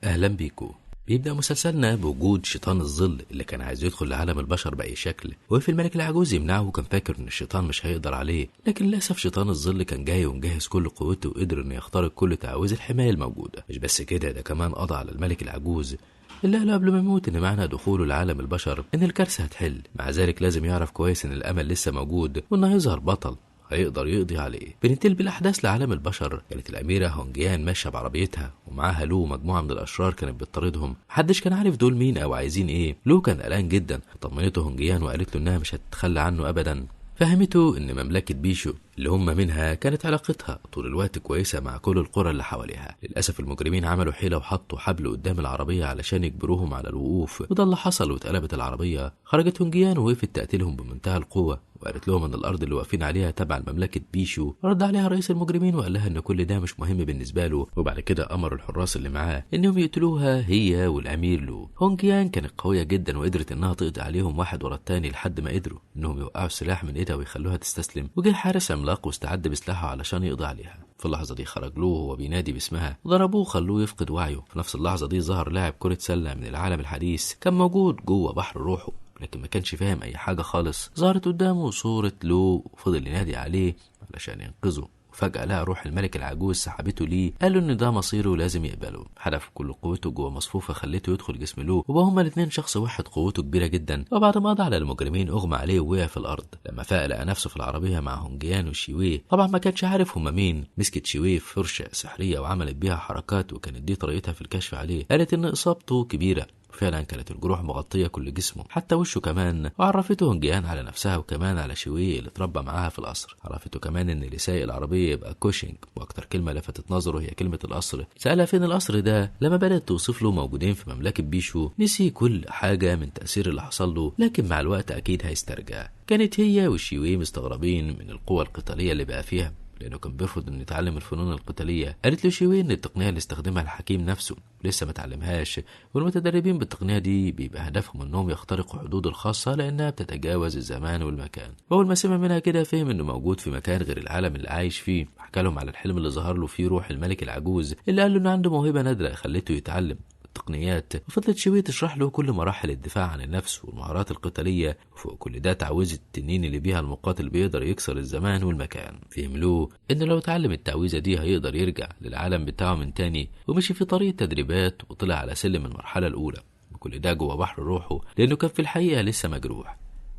أهلا بيكو. بيبدأ مسلسلنا بوجود شيطان الظل اللي كان عايز يدخل لعالم البشر بأي شكل، وقف الملك العجوز يمنعه وكان فاكر إن الشيطان مش هيقدر عليه، لكن للأسف شيطان الظل كان جاي ومجهز كل قوته وقدر إنه يخترق كل تعاويذ الحماية الموجودة. مش بس كده، ده كمان قضى على الملك العجوز اللي قاله قبل ما يموت إن معنى دخوله لعالم البشر إن الكارثة هتحل. مع ذلك لازم يعرف كويس إن الأمل لسه موجود وإنه هيظهر بطل هيقدر يقضي عليه. بننتقل بالاحداث لعالم البشر. كانت الاميرة هونجيان ماشية بعربيتها ومعاها لو مجموعة من الاشرار كانت بتطاردهم، محدش كان عارف دول مين او عايزين ايه. لو كان قلقان جدا، طمنته هونجيان وقالت له انها مش هتتخلى عنه ابدا. فهمته ان مملكة بيشو اللي هم منها كانت علاقتها طول الوقت كويسة مع كل القرى اللي حواليها. للاسف المجرمين عملوا حيله وحطوا حبل قدام العربية علشان يجبروهم على الوقوف، وده اللي حصل واتقلبت العربية. خرجت هونجيان ووقفت تقتلهم بمنتهى القوة وقالت لهم ان الارض اللي واقفين عليها تبع مملكة بيشو. رد عليها رئيس المجرمين وقال لها ان كل ده مش مهم بالنسبة له، وبعد كده امر الحراس اللي معاه انهم يقتلوها هي والامير لو. هونجيان كانت قوية جدا وقدرت انها تقضي عليهم واحد ورا الثاني لحد ما قدروا انهم يوقعوا السلاح من ايدها ويخلوها تستسلم. وجه حارس عملاق واستعد بسلاحه علشان يقضي عليها. في اللحظة دي خرج له وهو بينادي باسمها، ضربوه وخلوه يفقد وعيه. في نفس اللحظة دي ظهر لاعب كره سله من العالم الحديث كان موجود جوه بحر روحه، لكن ما كانش فاهم اي حاجة خالص. ظهرت قدامه صوره لو وفضل ينادي عليه علشان ينقذه. فجأة لقى روح الملك العجوز سحبته ليه، قالوا ان ده مصيره لازم يقبله. حدف كل قوته جوه مصفوفة خلته يدخل جسم لو، وبقى هما الاثنين شخص واحد قوته كبيرة جدا. وبعد ما قضى على المجرمين اغمى عليه ووقع في الارض. لما فاق لقى نفسه في العربية مع هونجيان وشيوي، طبعا ما كانش عارف هما مين. مسكت شيوي فرشه سحريه وعملت بيها حركات، وكانت دي طريقتها في الكشف عليه. قالت ان اصابته كبيرة، فعلا كانت الجروح مغطية كل جسمه حتى وشه كمان. وعرفته هونجيان على نفسها وكمان على شوي اللي اتربى معاها في القصر. عرفته كمان ان اللي سايق العربية يبقى كوشينج، واكتر كلمة لفتت نظره هي كلمة القصر. سألها فين القصر ده، لما بدأت توصف له موجودين في مملكة بيشو. نسي كل حاجة من تأثير اللي حصل له، لكن مع الوقت اكيد هيسترجع. كانت هي وشيوي مستغربين من القوة القتالية اللي بقى فيها، لأنه كان بيرفض إنه يتعلم الفنون القتالية. قالت له شيوي إن التقنية اللي استخدمها الحكيم نفسه لسه ما تعلمهاش، والمتدربين بالتقنية دي بيبقى هدفهم إنهم يخترقوا حدود الخاصة لأنها بتتجاوز الزمان والمكان. وأول ما سمع منها كده فهم إنه موجود في مكان غير العالم اللي عايش فيه. حكى لهم على الحلم اللي ظهر له فيه روح الملك العجوز اللي قال له إنه عنده موهبة نادرة خلته يتعلم التقنيات. وفضلت شوية تشرح له كل مراحل الدفاع عن النفس والمهارات القتالية، وفوق كل ده تعويذة التنين اللي بيها المقاتل بيقدر يكسر الزمان والمكان. فهم له إنه لو اتعلم التعويذة دي هيقدر يرجع للعالم بتاعه من تاني، ومشي في طريق تدريبات وطلع على سلم المرحلة الأولى. وكل ده جوه بحر روحه، لأنه كان في الحقيقة لسه مجروح،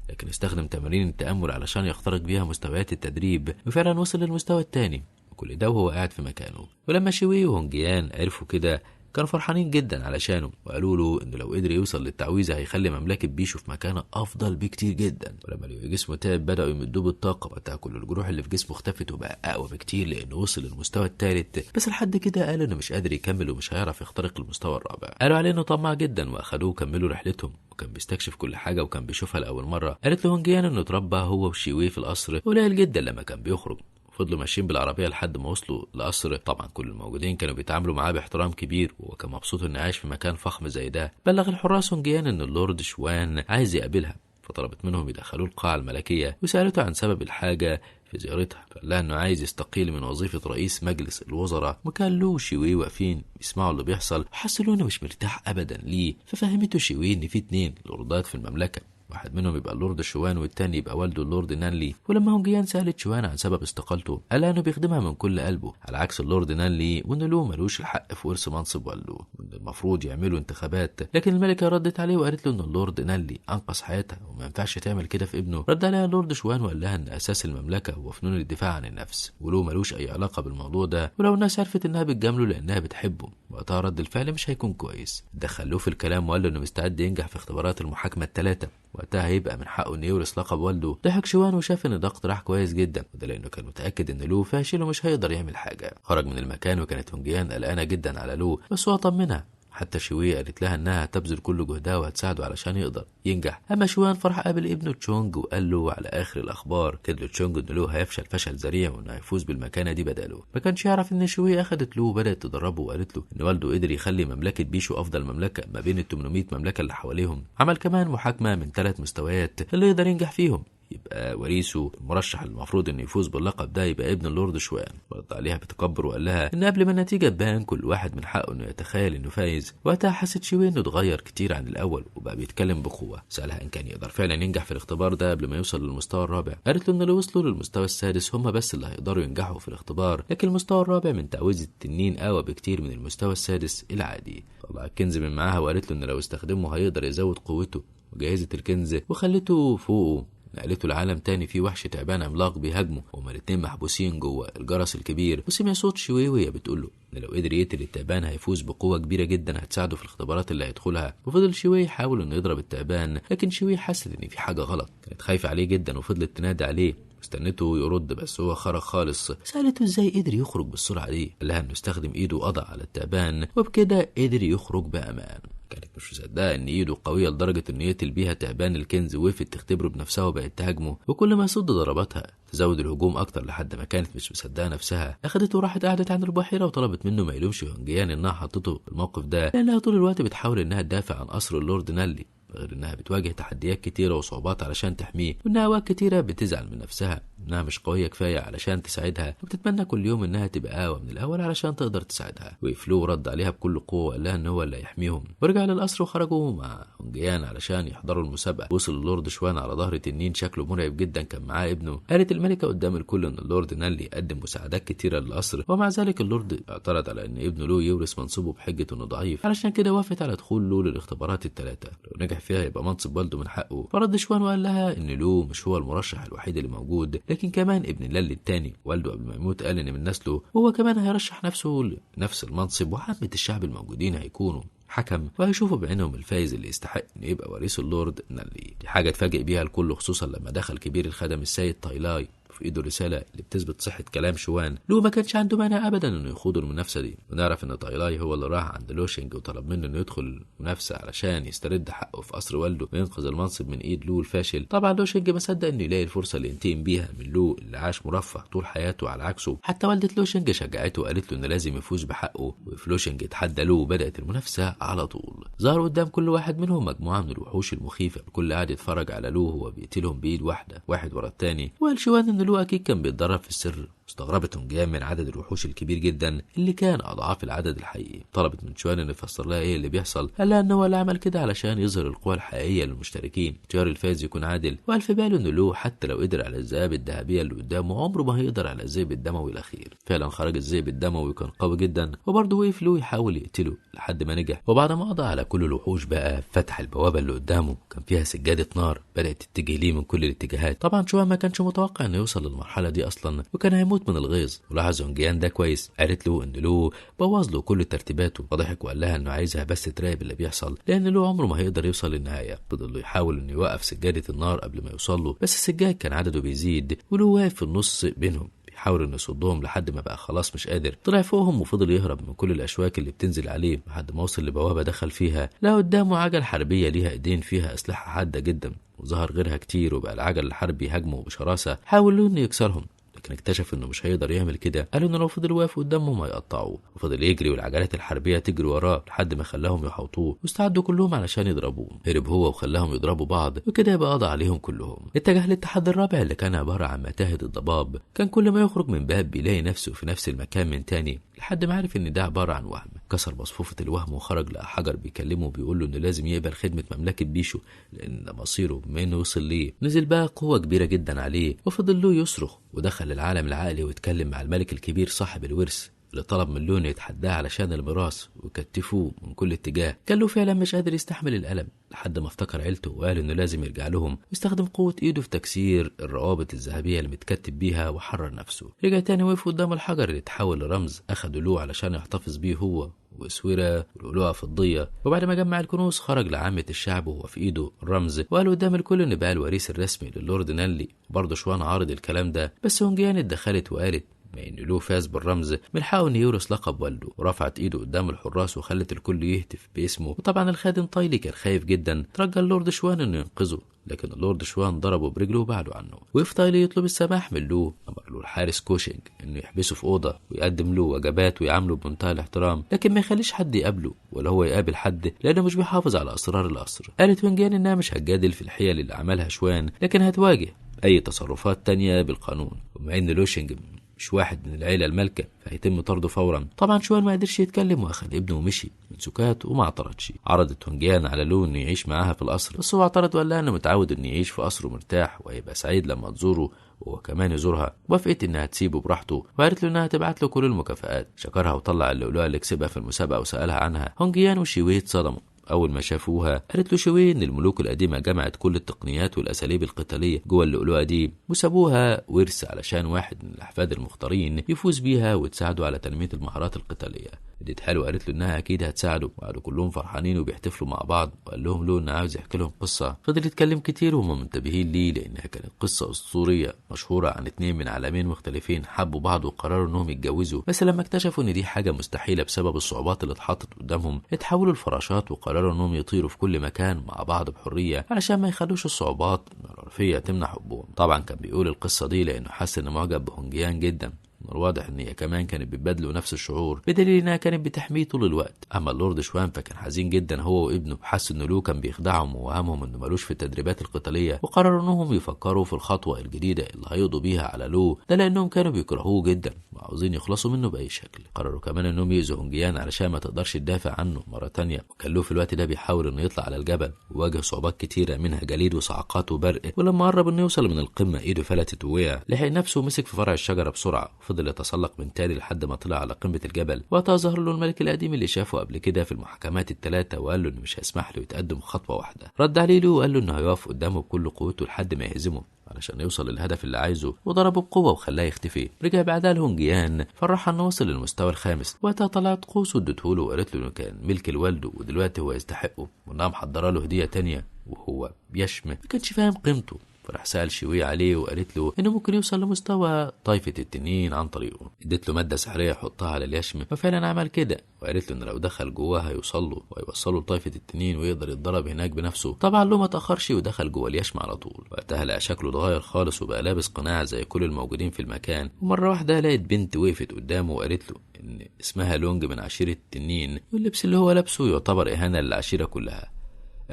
لكن استخدم تمارين التأمل علشان يخترق بيها مستويات التدريب، وفعلا وصل للمستوى التاني. وكل ده وهو قاعد في مكانه. ولما شوي وهونجيان عرفوا كده كانوا فرحانين جدا علشانه، وقالوا له انه لو قدر يوصل للتعويذه هيخلي مملكة بيشو في مكانه افضل بكتير جدا. ولما لقوا جسمه تعب بداوا يمدوه بالطاقة، وقتها كل الجروح اللي في جسمه اختفت وبقى اقوى بكتير لانه وصل للمستوى الثالث. بس لحد كده قالوا انه مش قادر يكمل ومش هيعرف يخترق المستوى الرابع. قالوا عليه انه طماع جدا واخدوه وكملوا رحلتهم، وكان بيستكشف كل حاجة وكان بيشوفها لاول مرة. قالت له هونجيان انه اتربى هو وشيوي في القصر قليل جدا لما كان بيخرج. فضلوا ماشيين بالعربية لحد ما وصلوا لقصر. طبعا كل الموجودين كانوا بيتعاملوا معاه باحترام كبير، وهو كان مبسوط انه عايش في مكان فخم زي ده. بلغ الحراس هونجيان ان اللورد شوان عايز يقابلها، فطلبت منهم يدخلوه القاعة الملكية وسالته عن سبب الحاجة في زيارتها. فقال لها انه عايز يستقيل من وظيفة رئيس مجلس الوزراء. وكان له شيوي واقفين بيسمعوا اللي بيحصل، وحسوا انه مش مرتاح ابدا ليه. ففهمته شيوي ان في 2 لوردات في المملكة، واحد منهم يبقى اللورد شوان والتاني يبقى والده اللورد نانلي. ولما هونجيان سألت شوان عن سبب استقالته قال انه بيخدمها من كل قلبه على عكس اللورد نانلي، وانه له ملوش الحق في ورث منصب والده، وان المفروض يعملوا انتخابات. لكن الملكة ردت عليه وقالت له ان اللورد نانلي انقذ حياتها وما ينفعش تعمل كده في ابنه. رد عليها اللورد شوان وقال لها ان اساس المملكة هو فنون الدفاع عن النفس، ولو ملوش اي علاقة بالموضوع ده، ولو الناس عرفت انها بتجامله لانها بتحبه وقتها رد الفعل مش هيكون كويس. دخلوه في الكلام وقال له انه مستعد ينجح في اختبارات المحاكمة ال3، وقتها هيبقى من حقه انه يورث لقب والده. ضحك شوان وشاف ان ده اقتراح كويس جدا، وده لانه كان متاكد ان لو فاشل ومش هيقدر يعمل حاجة. خرج من المكان وكانت هونجيان قلقانة جدا على لو، بس هو طمنها. حتى شوي قالت لها انها هتبذل كل جهدها وهتساعده علشان يقدر ينجح. اما شوان فرح قابل ابنه تشونج وقال له على اخر الاخبار. كد له تشونج ان لو هيفشل فشل ذريع وانه هيفوز بالمكانه دي بداله. ما كانش يعرف ان شوي اخدت له وبدات تدربه، وقالت له ان والده قدر يخلي مملكة بيشو افضل مملكة ما بين ال 800 مملكة اللي حواليهم. عمل كمان محاكمة من 3 مستويات اللي يقدر ينجح فيهم يبقى وريثه المرشح المفروض انه يفوز باللقب ده يبقى ابن اللورد شوان. رد عليها بتكبر وقال لها ان قبل ما النتيجة تبان كل واحد من حقه انه يتخيل انه فايز. وقتها حست شوي انه اتغير كتير عن الاول وبقى بيتكلم بقوة. سالها ان كان يقدر فعلا ينجح في الاختبار ده قبل ما يوصل للمستوى الرابع. قالت له ان اللي وصلوا للمستوى السادس هم بس اللي هيقدروا ينجحوا في الاختبار، لكن المستوى الرابع من تعويذه التنين اقوى بكتير من المستوى السادس العادي. طلع الكنز من معاها وقالت له ان لو استخدمه هيقدر يزود قوته، وجهزت الكنز وخلته فوقه. نقلته العالم تاني في وحش تعبان عملاق بيهاجمه وهما الاتنين محبوسين جوه الجرس الكبير. وسمع صوت شوي وهي بتقول له ان لو قدر يقتل التعبان هيفوز بقوة كبيرة جدا هتساعده في الاختبارات اللي هيدخلها. وفضل شوي يحاول انه يضرب التعبان، لكن شوي حست ان في حاجة غلط، كانت خايفة عليه جدا وفضلت تنادي عليه واستنته يرد، بس هو خرج خالص. سألته ازاي قدر يخرج بالسرعة دي، قال لها انه استخدم ايده وقضى على التعبان وبكده قدر يخرج بامان. كانت مش مصدقه ان ايده قوية لدرجة انه يقتل بيها تعبان الكنز، وقفت تختبره بنفسها وبقت تهاجمه، وكل ما يصد ضرباتها تزود الهجوم اكتر لحد ما كانت مش مصدقه نفسها. اخدته وراحت قعدت عند البحيرة وطلبت منه ما يلومش هونجيان انها حطته في الموقف ده، لانها طول الوقت بتحاول انها تدافع عن قصر اللورد نالي، غير انها بتواجه تحديات كتيرة وصعوبات علشان تحميه، وانها اوقات كتيرة بتزعل من نفسها انها مش قوية كفاية علشان تساعدها، وبتتمنى كل يوم انها تبقى اقوى من الاول علشان تقدر تساعدها. وقف رد عليها بكل قوة وقال لها ان هو اللي هيحميهم. ورجع للقصر وخرجوا مع هونجيان علشان يحضروا المسابقة. وصل اللورد شوان على ظهر تنين شكله مرعب جدا، كان معاه ابنه. قالت الملكة قدام الكل ان اللورد نالي قدم مساعدات كتيرة للقصر، ومع ذلك اللورد اعترض على ان ابنه لو يورث منصبه بحجة انه ضعيف، علشان كده وافقت على دخول لو للاختبارات الثلاثة، لو نجح فيها يبقى منصب والده من حقه. فرد شوان وقال لها ان لو مش هو المرشح الوحيد اللي موجود، لكن كمان ابن لالي الثاني والده قبل ما يموت قال ان من نسله وهو كمان هيرشح نفسه لنفس المنصب، وعامة الشعب الموجودين هيكونوا حكم وهيشوفوا بعينهم الفايز اللي يستحق انه يبقى وريث اللورد نالي. دي حاجة اتفاجئ بيها الكل، خصوصا لما دخل كبير الخدم السيد تايلاي في ايده رسالة اللي بتثبت صحة كلام شوان. لو ما كانش عنده مانع ابدا انه يخوض المنافسة دي، ونعرف ان تايلاي هو اللي راح عند لوشنج وطلب منه انه يدخل المنافسة علشان يسترد حقه في قصر والده وينقذ المنصب من ايد لو الفاشل. طبعا لوشنج ما صدق انه يلاقي الفرصة اللي ينتقم بيها من لو اللي عاش مرفه طول حياته على عكسه. حتى والده لوشنج شجعته وقالت له انه لازم يفوز بحقه، وفلوشنج اتحدى لو وبدات المنافسة على طول. ظهر قدام كل واحد منهم مجموعة من الوحوش المخيفة، الكل قاعد يتفرج على لو وهو بيقتلهم بايد واحدة واحد ورا الثاني. وقال شوان ان لو اكيد كان بيتدرب في السر. استغربت هونجيان من عدد الوحوش الكبير جدا اللي كان اضعاف العدد الحقيقي. طلبت من شوان انه يفسر لها ايه اللي بيحصل، قال لها ان هو اللي عمل كده علشان يظهر القوى الحقيقية للمشتركين، اختيار الفائز يكون عادل. وقال في باله ان لو حتى لو قدر على الذئاب الذهبية اللي قدامه عمره ما هيقدر على الذئب الدموي الاخير. فعلا خرج الذئب الدموي وكان قوي جدا، وبرضه وقف لو يحاول يقتله لحد ما نجح. وبعد ما قضى على كل الوحوش بقى فتح البوابة اللي قدامه، كان فيها سجادة نار بدات تتجه ليه من كل الاتجاهات. طبعا شوان ما كانش متوقع انه يوصل للمرحلة دي اصلا، وكان هيموت من الغيظ. ولاحظ هونجيان ده كويس، قالت له ان لو بوظ له كل ترتيباته، فضحك وقال لها انه عايزها بس تراقب اللي بيحصل لان لو عمره ما هيقدر يوصل للنهاية. فضل يحاول انه يوقف سجادة النار قبل ما يوصل له، بس السجاد كان عدده بيزيد ولو واقف في النص بينهم بيحاول انه يصدهم لحد ما بقى خلاص مش قادر. طلع فوقهم وفضل يهرب من كل الاشواك اللي بتنزل عليه لحد ما وصل لبوابه دخل فيها، لقى قدامه عجل حربيه ليها ايدين فيها اسلحة حادة جدا، وظهر غيرها كتير، وبقى العجل الحربي يهاجمه بشراسة. حاول له انه يكسرهم لكن اكتشف انه مش هيقدر يعمل كده. قالوا انه لو فضل واقف قدامهم هيقطعوه، وفضل يجري والعجلات الحربية تجري وراه لحد ما خلاهم يحوطوه واستعدوا كلهم علشان يضربوه. هرب هو وخلاهم يضربوا بعض، وكده يبقى قضى عليهم كلهم. اتجه للتحدي الرابع اللي كان عبارة عن متاهه الضباب. كان كل ما يخرج من باب بيلاقي نفسه في نفس المكان من تاني، لحد ما عرف ان ده عبارة عن وهم. كسر مصفوفة الوهم وخرج، لقى حجر بيكلمه وبيقول له انه لازم يقبل خدمة مملكة بيشو لان مصيره بما انه وصل ليه. نزل بقى قوة كبيرة جدا عليه وفضل له يصرخ، ودخل العالم العقلي واتكلم مع الملك الكبير صاحب الورث اللي طلب من لون يتحداه علشان الميراث، وكتفوه من كل اتجاه. كان له فعلا مش قادر يستحمل الألم لحد ما افتكر عيلته وقال انه لازم يرجع لهم، واستخدم قوة ايده في تكسير الروابط الذهبية اللي متكتب بيها وحرر نفسه. رجع تاني وقف قدام الحجر اللي اتحول لرمز اخده له علشان يحتفظ بيه هو واسوره ولؤلؤه فضية. وبعد ما جمع الكنوز خرج لعامة الشعب وهو في ايده الرمز، وقال قدام الكل ان بقى الوريث الرسمي للورد نالي. برضه شوان عارض الكلام ده، بس هونجيان اتدخلت وقالت بما ان لو فاز بالرمز من حقه انه يورث لقب والده، ورفعت ايده قدام الحراس وخلت الكل يهتف باسمه. وطبعا الخادم طايلي كان خايف جدا، ترجى اللورد شوان انه ينقذه، لكن اللورد شوان ضربه برجله وبعده عنه. وقف طايلي يطلب السماح من لو، امر له الحارس كوشنج انه يحبسه في اوضة ويقدم له وجبات ويعامله بمنتهى الاحترام، لكن ما يخليش حد يقابله ولا هو يقابل حد لانه مش بيحافظ على اسرار القصر. قالت هونجيان انها مش هتجادل في الحيل اللي عملها شوان، لكن هتواجه اي تصرفات تانية بالقانون، ومع ان لوشينج مش واحد من العيلة المالكة فهيتم طرده فورا. طبعا شوان ما قدرش يتكلم واخد ابنه ومشي من سكات وما اعترضش. عرضت هونجيان على لو انه يعيش معاها في القصر، بس هو اعترض وقال لها انه متعود انه يعيش في قصره مرتاح وهيبقى سعيد لما تزوره وهو كمان يزورها. وافقت انها تسيبه براحته وقالت له انها تبعت له كل المكافآت. شكرها وطلع اللؤلؤه اللي كسبها في المسابقة وسالها عنها. هونجيان وشيوي اتصدموا أول ما شافوها. قالت له شوي إن الملوك القديمة جمعت كل التقنيات والأساليب القتالية جوه اللؤلؤة دي وسابوها ورث علشان واحد من الأحفاد المختارين يفوز بيها وتساعده على تنمية المهارات القتالية. اديتها له وقالت له إنها أكيد هتساعده، وقعدوا كلهم فرحانين وبيحتفلوا مع بعض. وقال لهم لو إنه عاوز يحكي لهم قصة. فضل يتكلم كتير وهم منتبهين ليه، لأنها كانت قصة أسطورية مشهورة عن 2 من عالمين مختلفين حبوا بعض وقرروا إنهم يتجوزوا، بس لما اكتشفوا إن دي حاجة مستحيلة بسبب الصعوبات اللي اتحطت قدامهم اتحولوا لفراشات وقرروا انهم يطيروا في كل مكان مع بعض بحرية علشان ما يخلوش الصعوبات العرفية تمنع حبهم. طبعا كان بيقول القصة دي لانه حس انه معجب بهونجيان جدا، من الواضح ان هي كمان كانت بتبادله نفس الشعور بدليل انها كانت بتحميه طول الوقت. اما اللورد شوان فكان حزين جدا هو وابنه، حس انه لو كان بيخدعهم ووهمهم انه ملوش في التدريبات القتالية، وقرروا انهم يفكروا في الخطوة الجديدة اللي هيقضوا بيها على لو ده لانهم كانوا بيكرهوه جدا وعاوزين يخلصوا منه باي شكل. قرروا كمان انهم يؤذوا هونجيان علشان ما تقدرش تدافع عنه مرة تانية. وكان لو في الوقت ده بيحاول انه يطلع على الجبل وواجه صعوبات كتيرة منها جليد وصعقات وبرق، ولما قرب انه يوصل من القمه ايده فلتت ووقع. لحق نفسه ومسك في فرع الشجرة بسرعة وفضل يتسلق من تاني لحد ما طلع على قمة الجبل. وقتها ظهر له الملك القديم اللي شافه قبل كده في المحاكمات الثلاثة وقال له انه مش هيسمح له يتقدم خطوة واحدة. رد عليه له وقال له انه هيقف قدامه بكل قوته لحد ما يهزمه علشان يوصل للهدف اللي عايزه، وضربه بقوة وخلاه يختفي. رجع بعدها لهونجيان فرحها انه وصل للمستوى الخامس. وقتها طلعت قوس وادته له وقالت له انه كان ملك لوالده ودلوقتي هو يستحقه، وانها محضرة له هديه تانية وهو بيشم ما كانش فاهم قيمته. فراح سأل شوي عليه وقالت له انه ممكن يوصل لمستوى طائفة التنين عن طريقه. اديت له مادة سحرية يحطها على اليشم ففعلا عمل كده، وقالت له ان لو دخل جواها هيوصل له وهيوصله لطائفة التنين ويقدر يتضرب هناك بنفسه. طبعا له ما تأخرش ودخل جوه اليشم على طول. وقتها لقى شكله اتغير خالص وبقى لابس قناع زي كل الموجودين في المكان. ومرة واحدة لقت بنت وقفت قدامه وقالت له ان اسمها لونج من عشيرة التنين، واللبس اللي هو لابسه يعتبر إهانة للعشيرة كلها.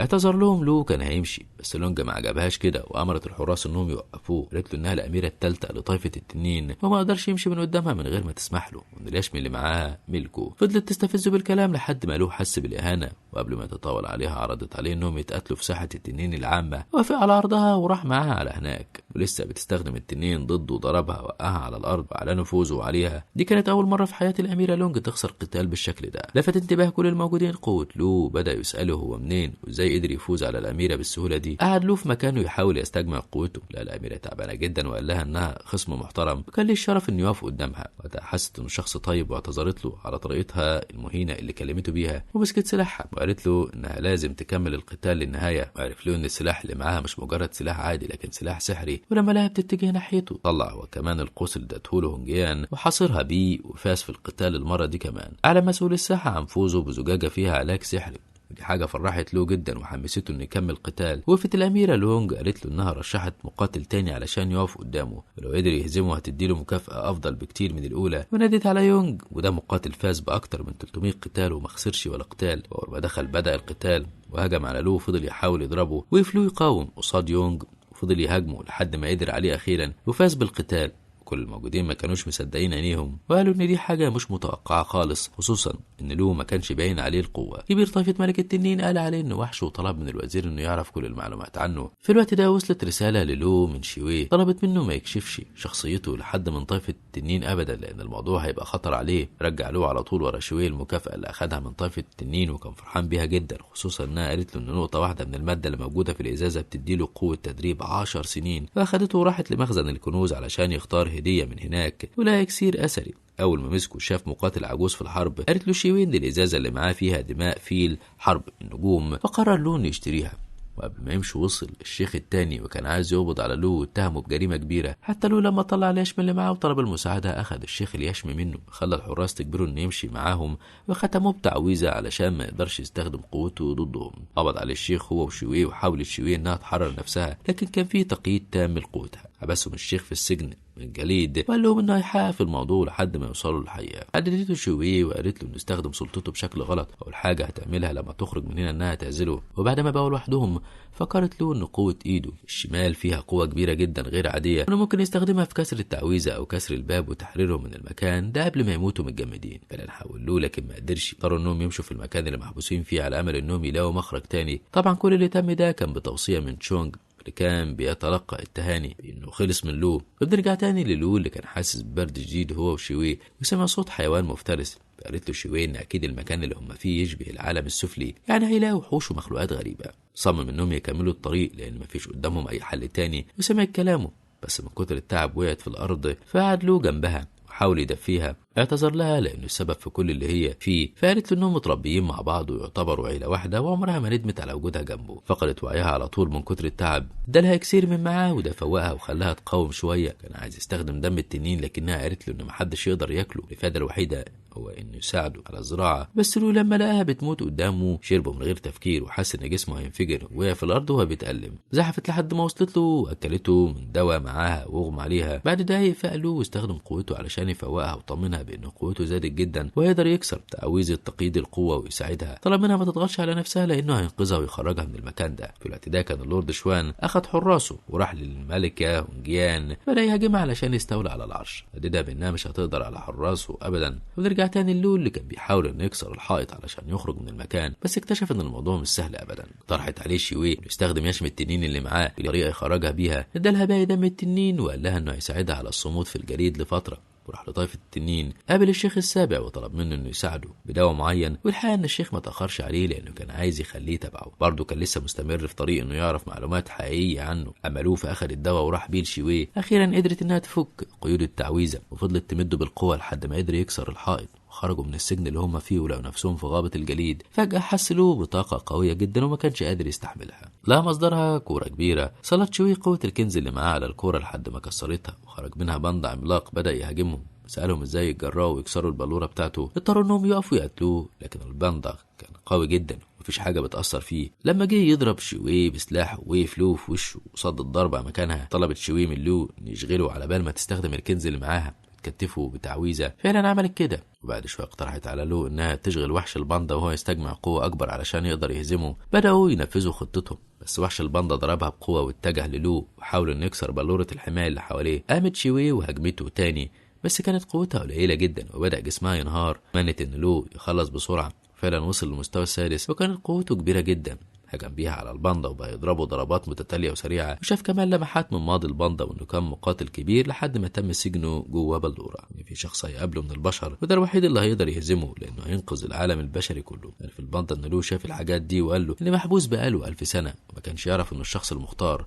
اعتذر لهم لو كان هيمشي، بس لونج ما عجبهاش كده وامرت الحراس انهم يوقفوه. قالت له انها الاميرة الثالثة لطائفة التنين وما قدرش يمشي من قدامها من غير ما تسمح له، وان اليشم اللي معاها ملكه. فضلت تستفزه بالكلام لحد ما لو حس بالاهانه، وقبل ما يتطاول عليها عرضت عليه انهم يتقاتلوا في ساحة التنين العامة. وافق على عرضها وراح معاها على هناك، ولسه بتستخدم التنين ضده وضربها وقعها على الارض وعلى نفوذه عليها. دي كانت اول مرة في حياة الاميرة لونج تخسر قتال بالشكل ده. لفت انتباه كل الموجودين قوة لو، بدا يساله هو منين وازاي قدر يفوز على الاميرة بالسهولة دي. قعد لو في مكانه يحاول يستجمع قوته. لا الاميرة تعبانة جدا وقال لها انها خصم محترم، وكان ليه الشرف انه يقف قدامها. وقتها حست انه شخص طيب واعتذرت له على طريقتها المهينه اللي كلمته بيها، ومسكت سلاحها وقالت له انها لازم تكمل القتال للنهاية. وعرف له ان السلاح اللي معاها مش مجرد سلاح عادي لكن سلاح سحري، ولما لها بتتجه ناحيته طلع وكمان القوس اللي ادته له هونجيان وحاصرها بيه وفاز في القتال المرة دي كمان. اعلن مسؤول الساحة عن فوزه بزجاجه فيها علاج سحري، ودي حاجة فرحت له جدا وحمسته انه يكمل قتال. وقفت الأميرة لونج قالت له انها رشحت مقاتل تاني علشان يقف قدامه، ولو قدر يهزمه هتديله مكافأة أفضل بكتير من الأولى. ونادت على يونج، وده مقاتل فاز بأكتر من 300 قتال وما خسرش ولا قتال. وأول ما دخل بدأ القتال وهجم على لو وفضل يحاول يضربه، وقف لو يقاوم قصاد يونج وفضل يهاجمه لحد ما قدر عليه أخيرا وفاز بالقتال. كل الموجودين ما كانوش مصدقين عينيهم وقالوا ان دي حاجة مش متوقعه خالص، خصوصا ان لو ما كانش باين عليه القوة. كبير طائفة ملك التنين قال عليه انه وحش وطلب من الوزير انه يعرف كل المعلومات عنه. في الوقت ده وصلت رسالة للو من شيوي طلبت منه ما يكشفش شخصيته لحد من طائفة التنين ابدا لان الموضوع هيبقى خطر عليه. رجع لو على طول ورا شيوي المكافاة اللي اخدها من طائفة التنين وكان فرحان بيها جدا، خصوصا انها قالت له ان نقطة واحدة من المادة اللي موجودة في الازازه بتديله قوة تدريب 10 سنين. فاخدته وراحت لمخزن الكنوز علشان يختار هدية من هناك ولا إكسير أثري. أول ما مسكه شاف مقاتل عجوز في الحرب، قالت له شيوي إن الإزازة اللي معاه فيها دماء فيل حرب النجوم، فقرر له إنه يشتريها. وقبل ما يمشي وصل الشيخ التاني وكان عايز يقبض على لو واتهمه بجريمة كبيرة. حتى لو لما طلع اليشم اللي معاه وطلب المساعدة أخذ الشيخ اليشم منه، خلى الحراس تجبره إنه يمشي معاهم وختموه بتعويذة علشان ما يقدرش يستخدم قوته ضدهم. قبض على الشيخ هو وشيوي وحاولت شيوي إنها تحرر نفسها، لكن كان فيه تقييد تام لقوتها. حبسهم الشيخ في السجن من الجليد، وقال لهم انه هيحقق في الموضوع لحد ما يوصلوا للحقيقة. هددته شوي وقالت له انه استخدم سلطته بشكل غلط، اول حاجة هتعملها لما تخرج من هنا انها تعزله. وبعد ما بقوا لوحدهم فكرت له ان قوة ايده الشمال فيها قوة كبيرة جدا غير عادية، انه ممكن يستخدمها في كسر التعويذه او كسر الباب وتحريرهم من المكان ده قبل ما يموتوا متجمدين. فعلا حاول له لكن ما قدرش، اضطروا انهم يمشوا في المكان اللي محبوسين فيه على امل انهم يلاقوا مخرج تاني. طبعا كل اللي تم ده كان بتوصيه من تشونج اللي كان بيتلقى التهاني بانه خلص من لو. وبنرجع تاني للو اللي كان حاسس ببرد شديد هو وشوي، وسمع صوت حيوان مفترس. قالت له شوي ان اكيد المكان اللي هم فيه يشبه العالم السفلي، يعني هيلاقوا وحوش ومخلوقات غريبة. صمم انهم يكملوا الطريق لان مفيش قدامهم اي حل تاني، وسمعت كلامه، بس من كتر التعب وقعت في الارض. فقعد له جنبها وحاول يدفيها، اعتذر لها لانه السبب في كل اللي هي فيه. فقالت له انهم متربيين مع بعض ويعتبروا عيله واحدة وعمرها ما ندمت على وجودها جنبه. فقدت وعيها على طول من كتر التعب، ادالها اكسير من معاه وده فوقها وخلاها تقاوم شوية. كان عايز يستخدم دم التنين لكنها قالت له ان محدش يقدر ياكله، الافادة الوحيدة هو انه يساعده على الزراعة. بس لو لما لقاها بتموت قدامه شربه من غير تفكير، وحس ان جسمه هينفجر، وقع في الارض وهو بيتألم. زحفت لحد ما وصلت له واكلته من دواء معاها واغمى عليها. بعد دقايق فاق له واستخدم قوته علشان يفوقها وطمنها بان قوته زادت جدا ويقدر يكسر تعويذه تقييد القوة ويساعدها. طلب منها ما تضغطش على نفسها لانه هينقذها ويخرجها من المكان ده. في الوقت ده كان اللورد شوان اخذ حراسة وراح للملكه هونجيان، بدا يهاجمها علشان يستولى على العرش. هددها بانها مش هتقدر على حراسة ابدا. ونرجع تاني للو اللي كان بيحاول انه يكسر الحائط علشان يخرج من المكان، بس اكتشف ان الموضوع مش سهل ابدا. طرحت عليه شيوي انه يستخدم يشم التنين اللي معاه بطريقة يخرجها بيها. ادالها باقي دم التنين وقال لها انه هيساعدها على الصمود في الجليد لفترة. وراح لطائفة التنين، قابل الشيخ السابع وطلب منه انه يساعده بدواء معين، والحقيقة ان الشيخ ما تأخرش عليه لانه كان عايز يخليه تبعه. برضه كان لسه مستمر في طريق انه يعرف معلومات حقيقية عنه. اما لو فاخد الدواء وراح بيه لشيوي. اخيرا قدرت انها تفك قيود التعويذة وفضلت تمده بالقوة لحد ما قدر يكسر الحائط. خرجوا من السجن اللي هم فيه ولقوا نفسهم في غابة الجليد. فجأة حس له بطاقة قوية جدا وما كانش قادر يستحملها، لا مصدرها كورة كبيرة. سلط شوي قوة الكنز اللي معاه على الكورة لحد ما كسرتها، وخرج منها باندا عملاق بدأ يهاجمهم. سألهم ازاي يتجرأوا ويكسروا البلورة بتاعته. اضطروا انهم يقفوا يقتلوه، لكن الباندا كان قوي جدا ومفيش حاجة بتأثر فيه. لما جه يضرب شوي بسلاحه وقف له في وشه وصد الضربة مكانها. طلبت شوي من لو ان يشغله على بال ما تستخدم الكنز اللي معاها تكتفه بتعويذه. فعلا عملت كده، وبعد شوية اقترحت على لو انها تشغل وحش الباندا وهو يستجمع قوة اكبر علشان يقدر يهزمه. بداوا ينفذوا خطتهم، بس وحش الباندا ضربها بقوة واتجه للو وحاول انه يكسر بلوره الحماية اللي حواليه. قامت شوي وهجمته تاني، بس كانت قوتها قليله جدا وبدا جسمها ينهار. منت ان لو يخلص بسرعة. فعلا وصل للمستوى السادس وكانت قوته كبيرة جدا. هجم بيها على الباندا وبقى يضربه ضربات متتالية وسريعة، وشاف كمان لمحات من ماضي الباندا وانه كان مقاتل كبير لحد ما تم سجنه جوه بلوره. ان في شخص هيقابله من البشر وده الوحيد اللي هيقدر يهزمه لانه هينقذ العالم البشري كله. عرف الباندا ان لو شاف الحاجات دي وقال له ان محبوس بقاله 1000 سنة وما كانش يعرف انه الشخص المختار.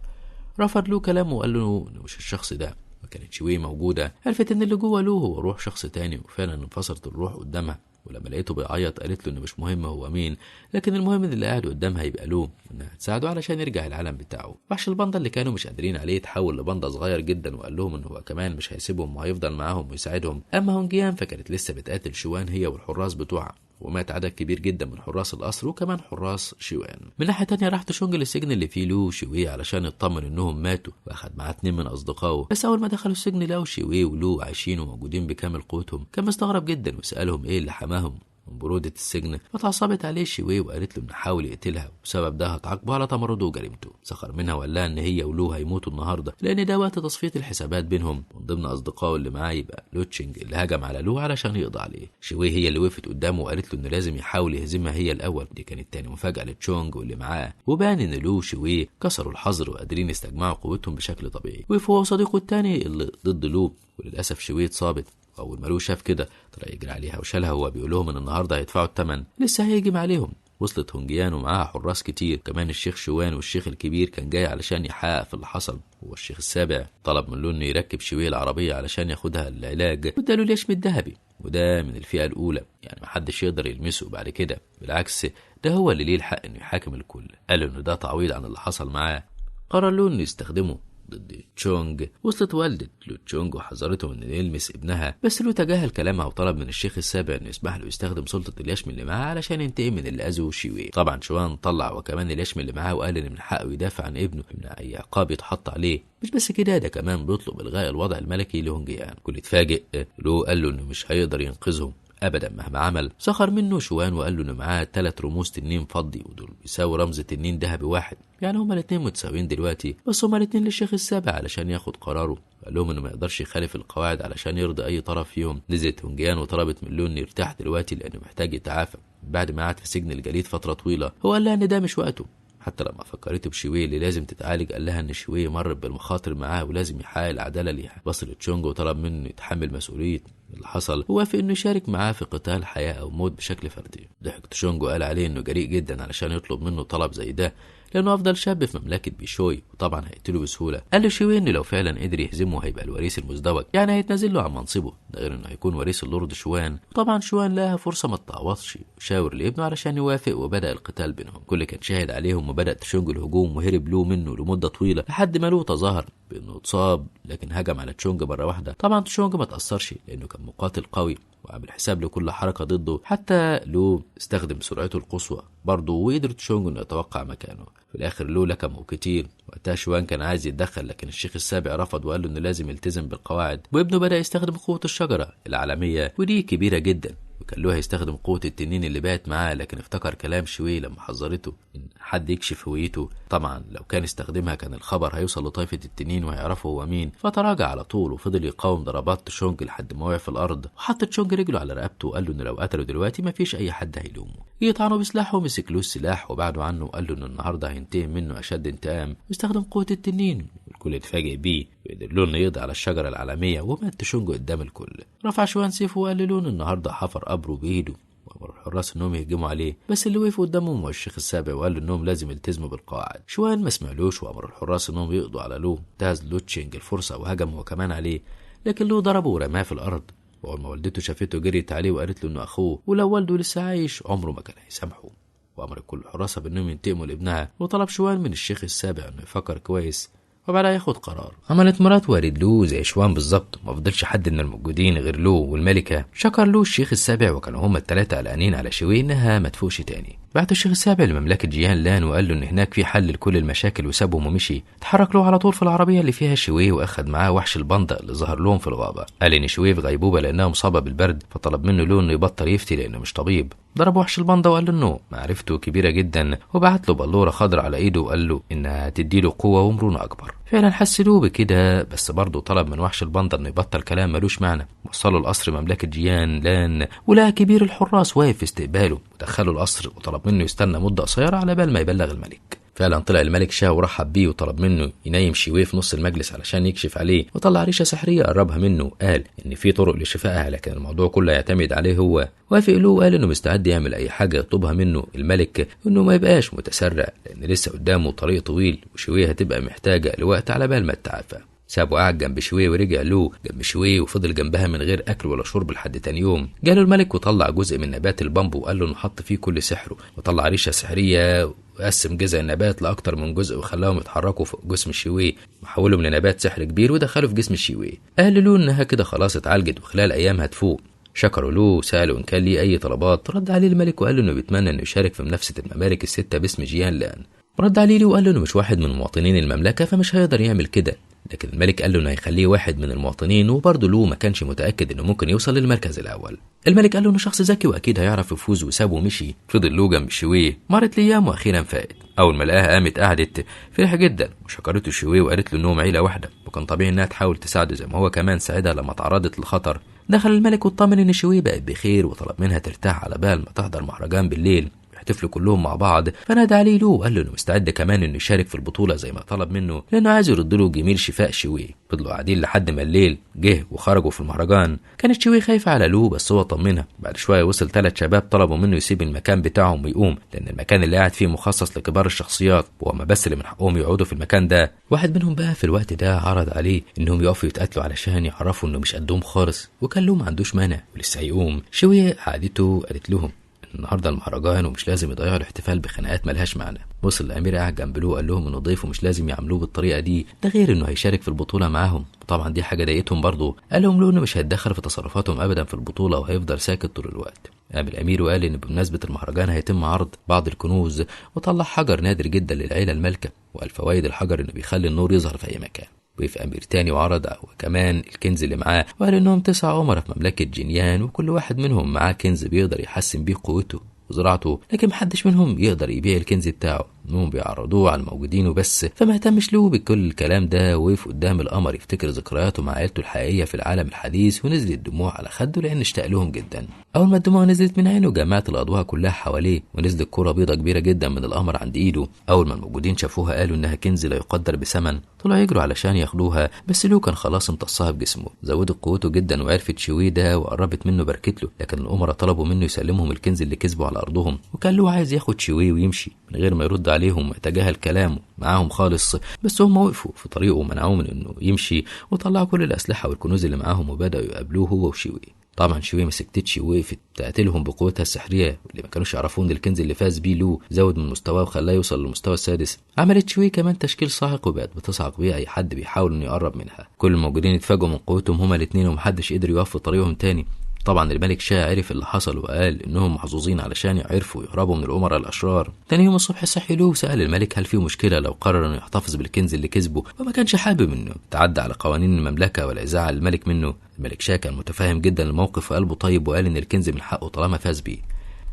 رفض له كلامه وقال له انه مش الشخص ده، ما كانتش شوي موجودة. عرفت ان اللي جوه له هو روح شخص تاني، وفعلا انفصلت الروح قدامها. ولما لقيته بيعيط قالت له انه مش مهم هو مين، لكن المهم ان اللي قاعد قدامها يبقى له، وانها هتساعده علشان يرجع العالم بتاعه. وحش الباندا اللي كانوا مش قادرين عليه اتحول لباندا صغير جدا وقال لهم ان هو كمان مش هيسيبهم وهيفضل معاهم ويساعدهم. اما هونجيان فكانت لسه بتقاتل شوان هي والحراس بتوعها، ومات عدد كبير جدا من حراس القصر وكمان حراس شوان. من ناحية تانية راح تشونج للسجن اللي فيه لو شوي علشان يطمن انهم ماتوا، واخد معاه 2 من اصدقائه. بس اول ما دخلوا السجن لقوا شوي ولو عايشين وموجودين بكامل قوتهم. كان مستغرب جدا وسالهم ايه اللي حماهم من برودة السجن. فتعصبت عليه شوي وقالت له انه حاول يقتلها وبسبب ده هتعاقبه على تمرده وجريمته. سخر منها وقال لها ان هي ولو هيموتوا النهارده لان ده وقت تصفية الحسابات بينهم. ومن ضمن اصدقائه اللي معاه يبقى لوتشنج اللي هجم على لو علشان يقضي عليه. شوي هي اللي وقفت قدامه وقالت له انه لازم يحاول يهزمها هي الاول. دي كانت تاني مفاجاة لتشونج واللي معاه، وبان ان لو شوي كسروا الحظر وقادرين يستجمعوا قوتهم بشكل طبيعي. وقف هو وصديقه التاني اللي ضد لو، وللاسف شوي اتصابت. اول ما لو شاف كده طلع يجري عليها وشالها وهو بيقول لهم ان النهارده هيدفعوا الثمن، لسه هيهجم عليهم. وصلت هونجيان ومعاها حراس كتير، كمان الشيخ شوان والشيخ الكبير كان جاي علشان يحقق في اللي حصل. هو الشيخ السابع طلب من لو انه يركب شوية العربية علشان ياخدها للعلاج، واداله اليشم الذهبي وده من الفئة الاولى، يعني محدش يقدر يلمسه بعد كده، بالعكس ده هو اللي ليه الحق انه يحاكم الكل. قال انه ده تعويض عن اللي حصل معاه. قرر لو انه يستخدمه ضد تشونج. وصلت والدة لو تشونج وحذرته من انه يلمس ابنها، بس لو تجاهل كلامها وطلب من الشيخ السابع انه يسمح له يستخدم سلطة اليشم اللي معاه علشان ينتقم من اللي اذوه شيوي. طبعا شوان طلع وكمان اليشم اللي معاه وقال ان من حقه يدافع عن ابنه من اي عقاب يتحط عليه. مش بس كده، ده كمان بيطلب الغاء الوضع الملكي لهونجيان. كل اتفاجئ، لو قال له انه مش هيقدر ينقذهم ابدا مهما عمل. سخر منه شوان وقال له انه معاه 3 رموز تنين فضي، ودول بيساوي رمز تنين ذهبي واحد، يعني هما الاثنين متساويين دلوقتي، بس هما الاثنين للشيخ السابع علشان ياخد قراره. قال لهم انه ما يقدرش يخالف القواعد علشان يرضي اي طرف فيهم. نزلت هونجيان وطلبت من لون يرتاح دلوقتي لانه محتاج يتعافى بعد ما قعد في سجن الجليد فترة طويلة. هو قال لها ان ده مش وقته، حتى لما فكرته بشوي اللي لازم تتعالج قال لها ان شوي مر بالمخاطر معاه ولازم يحقق العدالة ليها. بص لتشونج وطلب منه يتحمل مسؤولية اللي حصل، ووافق انه يشارك معاه في قتال حياة او موت بشكل فردي. ضحك تشونج وقال عليه انه جريء جدا علشان يطلب منه طلب زي ده، لانه افضل شاب في مملكة بيشوي وطبعا هيقتله بسهولة. قال له شوي انه لو فعلا قدر يهزمه هيبقى الوريث المزدوج، يعني هيتنازل له عن منصبه، ده غير انه هيكون وريث اللورد شوان. وطبعا شوان لها فرصة ما تتعوضش، وشاور لابنه علشان يوافق، وبدا القتال بينهم. كل كان شاهد عليهم، وبدا تشونج الهجوم وهرب له منه لمدة طويلة لحد ما لو تظاهر بانه اتصاب، لكن هجم على تشونج مرة واحدة. طبعا تشونج ما تاثرش لانه كان مقاتل قوي وعامل حساب لكل حركة ضده، حتى لو استخدم سرعته القصوى برضه، وقدر تشونج انه يتوقع مكانه. في الاخر لو لكمه كتير. وقتها شوان كان عايز يتدخل، لكن الشيخ السابع رفض وقال له انه لازم يلتزم بالقواعد. وابنه بدا يستخدم قوة الشجرة العالمية، ودي كبيرة جدا، وكان له هيستخدم قوة التنين اللي بقت معاه، لكن افتكر كلام شوي لما حذرته ان حد يكشف هويته. طبعا لو كان استخدمها كان الخبر هيوصل لطائفة التنين وهيعرفوا هو مين، فتراجع على طول وفضل يقاوم ضربات تشونج لحد ما وقع في الارض. وحط تشونج رجله على رقبته وقال له انه لو قتله دلوقتي مفيش اي حد هيلومه. يطعنه بسلاحه ومسك له السلاح وبعده عنه وقال له انه النهارده هينتقم منه اشد انتقام واستخدم قوة التنين. الكل اتفاجئ بيه وقدر له انه يقضي على الشجرة العالمية، ومات تشونج قدام الكل. رفع شوان سيفه وقال له النهارده حفر قبره بايده، وامر الحراس انهم يهجموا عليه، بس اللي وقف قدامهم هو الشيخ السابع وقال له انهم لازم يلتزموا بالقواعد. شوان ما سمعلوش وامر الحراس انهم يقضوا على لو. انتهز لو تشينج الفرصة وهجم هو كمان عليه، لكن لو ضربه ورماه في الارض. واول ما والدته شافته جريت عليه وقالت له انه اخوه، ولو والده لسه عايش عمره ما كان هيسامحه. وامر كل الحراسة بانهم ينتقموا لابنها. وطلب شوان من الشيخ السابع انه يفكر كويس وبعدها ياخد قرار. عملت مرات والد لو زي شوان بالظبط، ما فضلش حد من الموجودين غير لو والملكة. شكر لو الشيخ السابع، وكانوا هما الثلاثة قلقانين على شوي انها ما تفوقش تاني. بعت الشيخ السابع لمملكه جيان لان وقال له ان هناك في حل لكل المشاكل، وسابهم ومشي. اتحرك له على طول في العربية اللي فيها شوي، واخد معاه وحش الباندا اللي ظهر لهم في الغابة. قال ان شوي في غيبوبة لانها مصابه بالبرد، فطلب منه لو انه يبطل يفتي لانه مش طبيب. ضرب وحش الباندا وقال له انه معرفته كبيرة جدا، وبعت له بلوره خضراء على ايده وقال له انها تدي له قوة ومرونه اكبر. فعلا حس له بكده، بس برضه طلب من وحش الباندا انه يبطل كلام ملوش معنى. وصلوا القصر مملكة جيان لان، ولقى كبير الحراس واقف في استقباله، ودخله القصر وطلب منه يستنى مده قصيرة على بال ما يبلغ الملك. فعلا طلع الملك شاه ورحب بيه وطلب منه ينيم شيوي في نص المجلس علشان يكشف عليه، وطلع ريشه سحريه قربها منه وقال ان في طرق لشفائها، لكن الموضوع كله يعتمد عليه هو. وافق له وقال انه مستعد يعمل اي حاجة يطلبها منه الملك، انه ما يبقاش متسرع لان لسه قدامه طريق طويل، وشيوي هتبقى محتاجه لوقت على بال ما تتعافى. سابه قعد جنب شوي ورجع له جنب شوي، وفضل جنبها من غير اكل ولا شرب لحد تاني يوم. جاله الملك وطلع جزء من نبات البامبو وقال له انه حط فيه كل سحره، وطلع ريشه سحريه وقسم جزء النبات لاكتر من جزء وخلاهم يتحركوا فوق جسم الشوي، وحولهم لنبات سحر كبير ودخله في جسم الشوي. قال له انها كده خلاص اتعالجت وخلال ايام هتفوق. شكروا له وسالوا ان كان ليه اي طلبات. رد عليه الملك وقال له انه بيتمنى انه يشارك في منافسه الممالك الستة باسم جيان لان. رد عليه وقال له انه مش واحد من مواطنين المملكة فمش هيقدر يعمل كده، لكن الملك قال له انه هيخليه واحد من المواطنين، وبرضه لو ما كانش متاكد انه ممكن يوصل للمركز الاول. الملك قال له انه شخص ذكي واكيد هيعرف يفوز، وسابه ومشي. فضل لو جنب شوية. مرت الايام واخيرا فاقت. اول ما لقاها قامت قعدت فرح جدا وشكرته شوية وقالت له انهم عيله واحدة، وكان طبيعي انها تحاول تساعده زي ما هو كمان ساعدها لما تعرضت للخطر. دخل الملك واطمن ان شوية بقت بخير، وطلب منها ترتاح على بال ما تحضر مهرجان بالليل يحتفلوا كلهم مع بعض. فنادى عليه لو وقال له انه مستعد كمان انه يشارك في البطولة زي ما طلب منه، لانه عايز يرد له جميل شفاء شوي. فضلوا قاعدين لحد ما الليل جه وخرجوا في المهرجان. كانت شوي خايفة على لو بس هو طمنها. بعد شوية وصل 3 شباب طلبوا منه يسيب المكان بتاعهم ويقوم، لان المكان اللي قاعد فيه مخصص لكبار الشخصيات وهم بس اللي من حقهم يقعدوا في المكان ده. واحد منهم بقى في الوقت ده عرض عليه انهم يقفوا يتقاتلوا علشان يعرفوا انه مش قدهم خالص، وكان لو ما عندوش مانع ولسه هيقوم. شوي قعدته قالت لهم النهارده المهرجان ومش لازم يضيعوا الاحتفال بخناقات ملهاش معنى. وصل الامير قاعد جنب لو قال لهم انه ضيف ومش لازم يعاملوه بالطريقة دي، ده غير انه هيشارك في البطولة معاهم، طبعا دي حاجة ضايقتهم برضه. قال لهم لو انه مش هيتدخل في تصرفاتهم ابدا في البطولة وهيفضل ساكت طول الوقت. قام الامير وقال ان بمناسبة المهرجان هيتم عرض بعض الكنوز، وطلع حجر نادر جدا للعيلة المالكة، وقال فوائد الحجر انه بيخلي النور يظهر في اي مكان. وقف امير تاني وعرض وكمان الكنز اللي معاه، وقال انهم 9 امراء في مملكة جينيان، وكل واحد منهم معاه كنز بيقدر يحسن بيه قوته وزراعته، لكن محدش منهم يقدر يبيع الكنز بتاعه، انهم بيعرضوه على الموجودين وبس. فما اهتمش له بكل الكلام ده، وقف قدام القمر يفتكر ذكرياته مع عيلته الحقيقية في العالم الحديث، ونزلت دموع على خده لان اشتاق لهم جدا. اول ما الدموع نزلت من عينه جمعت الاضواء كلها حواليه، ونزلت كره بيضة كبيرة جدا من القمر عند ايده. اول ما الموجودين شافوها قالوا انها كنز لا يقدر بثمن، طلعوا يجروا علشان ياخدوها، بس لو كان خلاص امتصها بجسمه. زودت قوته جدا وعرفت شوية ده وقربت منه بركت له، لكن الامراء طلبوا منه يسلمهم الكنز اللي كسبه على ارضهم، وكان له عايز ياخد شوية ويمشي من غير ما يرد عليهم ويتجاهل كلامه معاهم خالص، بس هم وقفوا في طريقه ومنعوه من انه يمشي، وطلعوا كل الاسلحة والكنوز اللي معاهم وبداوا يقابلوه هو وشوية. طبعا شوية ما سكتتش ووقفت تقتلهم بقوتها السحريه اللي ما كانوش يعرفون ان الكنز اللي فاز بيه لو زود من مستواه وخلاه يوصل للمستوى السادس. عملت شوية كمان تشكيل صاعق وبقت بتصعق بيه اي حد بيحاول انه يقرب منها. كل الموجودين اتفاجئوا من قوتهم هما الاثنين ومحدش قدر يقف في طريقهم تاني. طبعا الملك شاه عرف اللي حصل وقال انهم محظوظين علشان يعرفوا يهربوا من الامراء الاشرار. تاني يوم الصبح صحي له وسال الملك هل في مشكلة لو قرر انه يحتفظ بالكنز اللي كسبه، وما كانش حابب انه يتعدى على قوانين المملكة ولا يزعل الملك منه. الملك شاه كان متفاهم جدا الموقف وقلبه طيب، وقال ان الكنز من حقه طالما فاز بيه.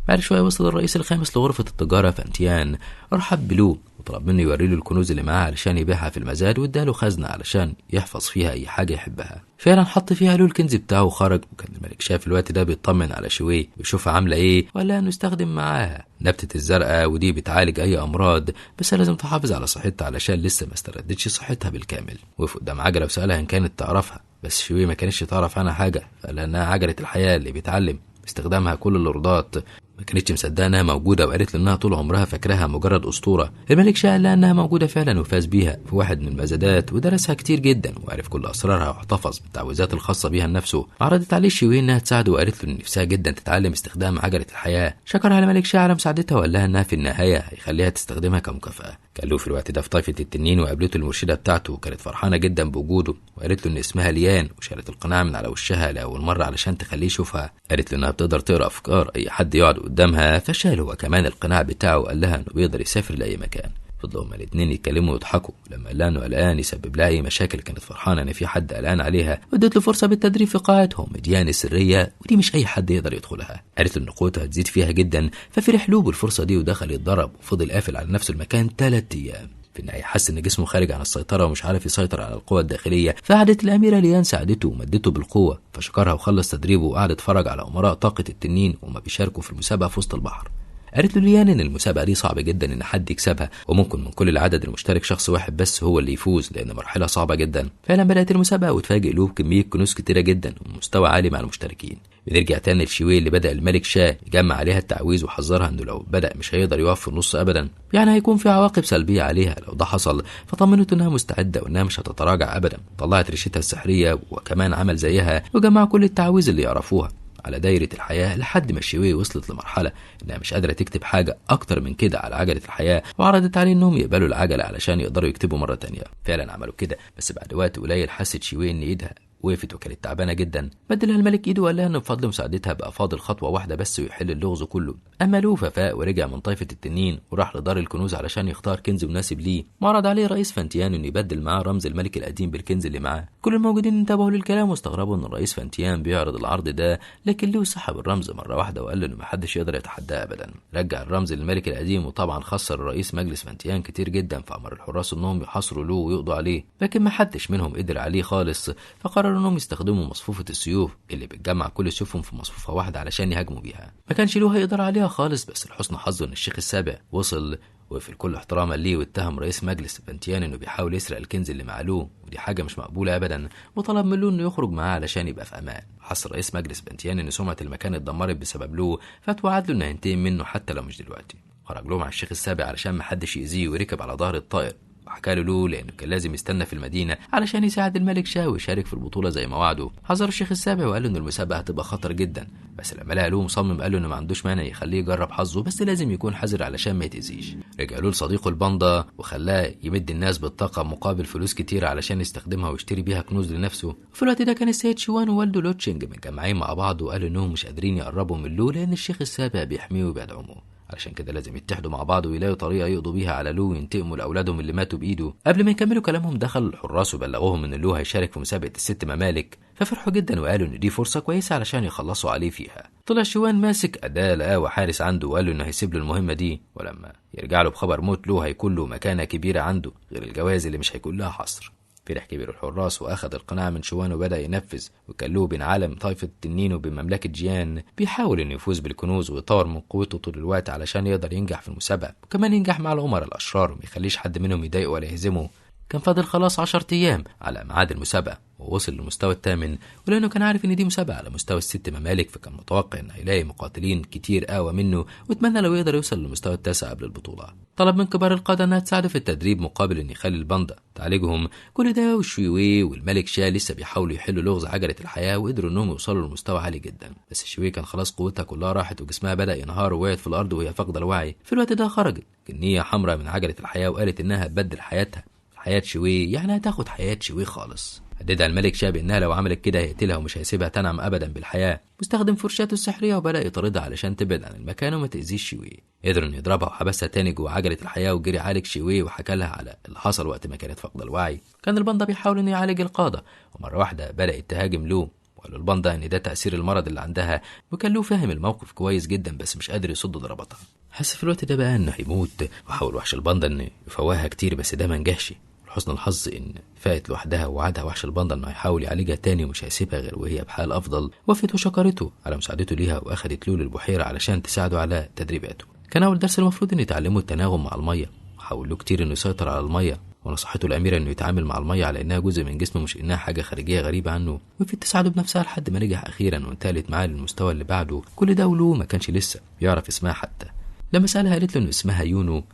بعد شوية وصل الرئيس الخامس لغرفة التجارة فانتيان، رحب بلو وطلب منه يوري له الكنوز اللي معاه علشان يبيعها في المزاد، واداله خزنه علشان يحفظ فيها اي حاجة يحبها. فعلا حط فيها له الكنز بتاعه وخرج. وكان الملك شاف الوقت ده بيطمن على شوية ويشوفها عامله ايه، ولا انه يستخدم معاها نبته الزرقاء ودي بتعالج اي امراض، بس لازم تحافظ على صحتها علشان لسه ما استردتش صحتها بالكامل. وقف قدام عجله وسالها ان كانت تعرفها، بس شوية ما كانتش تعرف عنها حاجة، لانها عجله الحياة اللي بيتعلم استخدامها كل اللوردات. ما كانتش مصدقه انها موجودة، وقالت له انها طول عمرها فاكراها مجرد اسطورة. الملك شاء لها انها موجودة فعلا وفاز بيها في واحد من المزادات، ودرسها كتير جدا وعرف كل اسرارها واحتفظ بالتعويذات الخاصة بيها لنفسه. عرضت عليه شوية انها تساعده، وقالت له ان نفسها جدا تتعلم استخدام عجله الحياة. شكرها الملك شاه على مساعدتها وقال لها انها في النهاية هيخليها تستخدمها كمكافاه. كان له في الوقت ده في طائفة التنين، وقابلته المرشده بتاعته وكانت فرحانة جدا بوجوده، وقالت له ان اسمها ليان، وشالت القناع من على وشها لاول مرة علشان تخليه يشوفها. قالت له انها بتقدر تقرا افكار اي حد يقعد قدامها، فشال هو كمان القناع بتاعه وقال لها انه بيقدر يسافر لاي مكان. فضلوا هما الاثنين يتكلموا ويضحكوا. لما قال لها انه قلقان يسبب لها اي مشاكل، كانت فرحانة ان في حد قلقان عليها، وادت له فرصة بالتدريب في قاعتهم ديان السرية، ودي مش اي حد يقدر يدخلها. قالت له ان قوتها هتزيد فيها جدا، ففرح له بالفرصه دي ودخل يتدرب، وفضل قافل على نفسه المكان 3 ايام. في النهاية حس ان جسمه خارج عن السيطرة ومش عارف يسيطر على القوة الداخلية، فقعدت الاميرة ليان ساعدته ومدته بالقوة، فشكرها وخلص تدريبه وقعد اتفرج على امراء طاقة التنين وما بيشاركوا في المسابقة في وسط البحر. قالت له ليان ان المسابقة دي صعب جدا ان حد يكسبها، وممكن من كل العدد المشترك شخص واحد بس هو اللي يفوز، لان مرحلة صعبة جدا. فعلا بدات المسابقة وتفاجئ له بكمية كنوز كتيرة جدا ومستوى عالي مع المشتركين. بنرجع تاني لشويه اللي بدا الملك شاه يجمع عليها التعويذ وحذرها انه لو بدا مش هيقدر يقف في النص ابدا، يعني هيكون في عواقب سلبية عليها لو ده حصل. فطمنته انها مستعدة وانها مش هتتراجع ابدا. طلعت ريشتها السحريه وكمان عمل زيها وجمع كل التعويذ اللي يعرفوها على دايرة الحياة، لحد ما الشوية وصلت لمرحلة إنها مش قادرة تكتب حاجة أكتر من كده على عجلة الحياة، وعرضت عليه إنهم يقبلوا العجلة علشان يقدروا يكتبوا مرة تانية. فعلا عملوا كده، بس بعد وقت قليل حست شوية إن إيدها وقفت وكانت تعبانة جدا. مدلها الملك ايده وقال لها انه بفضل مساعدتها بقى فاضل خطوة واحدة بس ويحل اللغز كله. اما لو ففاق ورجع من طائفة التنين وراح لدار الكنوز علشان يختار كنز مناسب ليه. وعرض عليه رئيس فانتيان انه يبدل معاه رمز الملك القديم بالكنز اللي معاه. كل الموجودين انتبهوا للكلام واستغربوا ان الرئيس فانتيان بيعرض العرض ده، لكن لو سحب الرمز مرة واحدة وقال له انه محدش يقدر يتحداه ابدا. رجع الرمز للملك القديم، وطبعا خسر الرئيس مجلس فانتيان كتير جدا، فامر الحراس انهم يحاصروا له ويقضوا عليه، لكن محدش منهم قدر عليه خالص. فقرروا انهم يستخدموا مصفوفة السيوف اللي بتجمع كل سيوفهم في مصفوفة واحدة علشان يهاجموا بيها. ما كانش له هيقدر عليها خالص، بس لحسن حظه ان الشيخ السابع وصل وفي الكل احتراما ليه، واتهم رئيس مجلس فانتيان انه بيحاول يسرق الكنز اللي مع لو، ودي حاجة مش مقبولة ابدا، وطلب من لو انه يخرج معاه علشان يبقى في امان. حس رئيس مجلس فانتيان ان سمعه المكان اتدمرت بسبب لو، فتوعد له انه ينتقم منه حتى لو مش دلوقتي. خرج له مع الشيخ السابع علشان محدش يأذيه، وركب على ظهر الطائر. وحكى له لو لانه كان لازم يستنى في المدينة علشان يساعد الملك شا ويشارك في البطولة زي ما وعده. حذر الشيخ السابع وقال له ان المسابقة هتبقى خطر جدا، بس لما لقى لو مصمم قال له انه ما عندوش مانع يخليه يجرب حظه، بس لازم يكون حذر علشان ما يتاذيش. رجع له لصديقه الباندا وخلاه يمد الناس بالطاقة مقابل فلوس كتير علشان يستخدمها ويشتري بيها كنوز لنفسه. في الوقت ده كان السيد شوان ووالده لوتشينج متجمعين مع بعض، وقالوا انهم مش قادرين يقربوا من لو لان الشيخ السابع بيحميه وبيدعمه، علشان كده لازم يتحدوا مع بعض ويلاقوا طريقه يقضوا بيها على لو وينتقموا لاولادهم اللي ماتوا بايده. قبل ما يكملوا كلامهم دخل الحراس وبلغوهم ان لو هيشارك في مسابقة الست ممالك، ففرحوا جدا وقالوا ان دي فرصة كويسة علشان يخلصوا عليه فيها. طلع شوان ماسك اداه لقاه وحارس عنده، وقال له انه هيسيب له المهمة دي، ولما يرجع له بخبر موت لو هيكون له مكانه كبيرة عنده غير الجوائز اللي مش هيكون لها حصر. فرح كبير الحراس واخد القناع من شوان وبدا ينفذ، وكان له بين عالم طائفة التنين وبين مملكة جيان، بيحاول انه يفوز بالكنوز ويطور من قوته طول الوقت علشان يقدر ينجح في المسابقة، وكمان ينجح مع الامراء الاشرار وما يخليش حد منهم يضايقه ولا يهزمه. كان فاضل خلاص 10 ايام على ميعاد المسابقة، ووصل للمستوى الثامن، ولانه كان عارف ان دي مسابقة على مستوى الست ممالك فكان متوقع انه هيلاقي مقاتلين كتير اقوى منه، واتمنى لو يقدر يوصل للمستوى التاسع قبل البطولة. طلب من كبار القادة انها تساعده في التدريب مقابل ان يخلي الباندا تعالجهم. كل ده والشويوي والملك شا لسه بيحاولوا يحلوا لغز عجله الحياة، وقدروا انهم يوصلوا لمستوى عالي جدا، بس الشويوي كان خلاص قوتها كلها راحت وجسمها بدا ينهار ووقعت في الارض وهي فاقده الوعي. في الوقت ده خرجت جنيه حمراء من عجله الحياة وقالت انها هتبدل حياتها حياة شوي، يعني هتاخد حياة شوي خالص. هددها الملك شا بانها لو عملت كده هيقتلها ومش هيسيبها تنعم ابدا بالحياة. واستخدم فرشاته السحريه وبدا يطاردها علشان تبعد عن المكان وما تاذيش شوي. قدر انه يضربها وحبسها تاني جوه عجله الحياة، وجري عالج شوي وحكى لها على اللي حصل وقت ما كانت فاقده الوعي. كان الباندا بيحاول انه يعالج القادة، ومرة واحدة بدات تهاجم لو، وقالوا الباندا ان ده تاثير المرض اللي عندها، وكان لو فاهم الموقف كويس جدا بس مش قادر يصد ضرباتها. حس في الوقت ده بقى انه هيموت، وحاول وحش الباندا انه يفوقها كتير بس ده ما نجحش. لحسن الحظ ان فاقت لوحدها، ووعدها وحش الباندا انه هيحاول يعالجها تاني ومش هيسيبها غير وهي بحال افضل. وافت وشكرته على مساعدته ليها، واخدت لو للبحيره علشان تساعده على تدريباته. كان اول درس المفروض انه يتعلمه التناغم مع المية، وحاول له كتير انه يسيطر على المية، ونصحته الاميرة انه يتعامل مع المية على انها جزء من جسمه مش انها حاجة خارجية غريبة عنه. وفت تساعده بنفسها لحد ما نجح اخيرا وانتقلت معاه للمستوى اللي بعده. كل ده ولو ما كانش لسه بيعرف اسمها حتى. لما سالها قالت له ان اسمها يونو.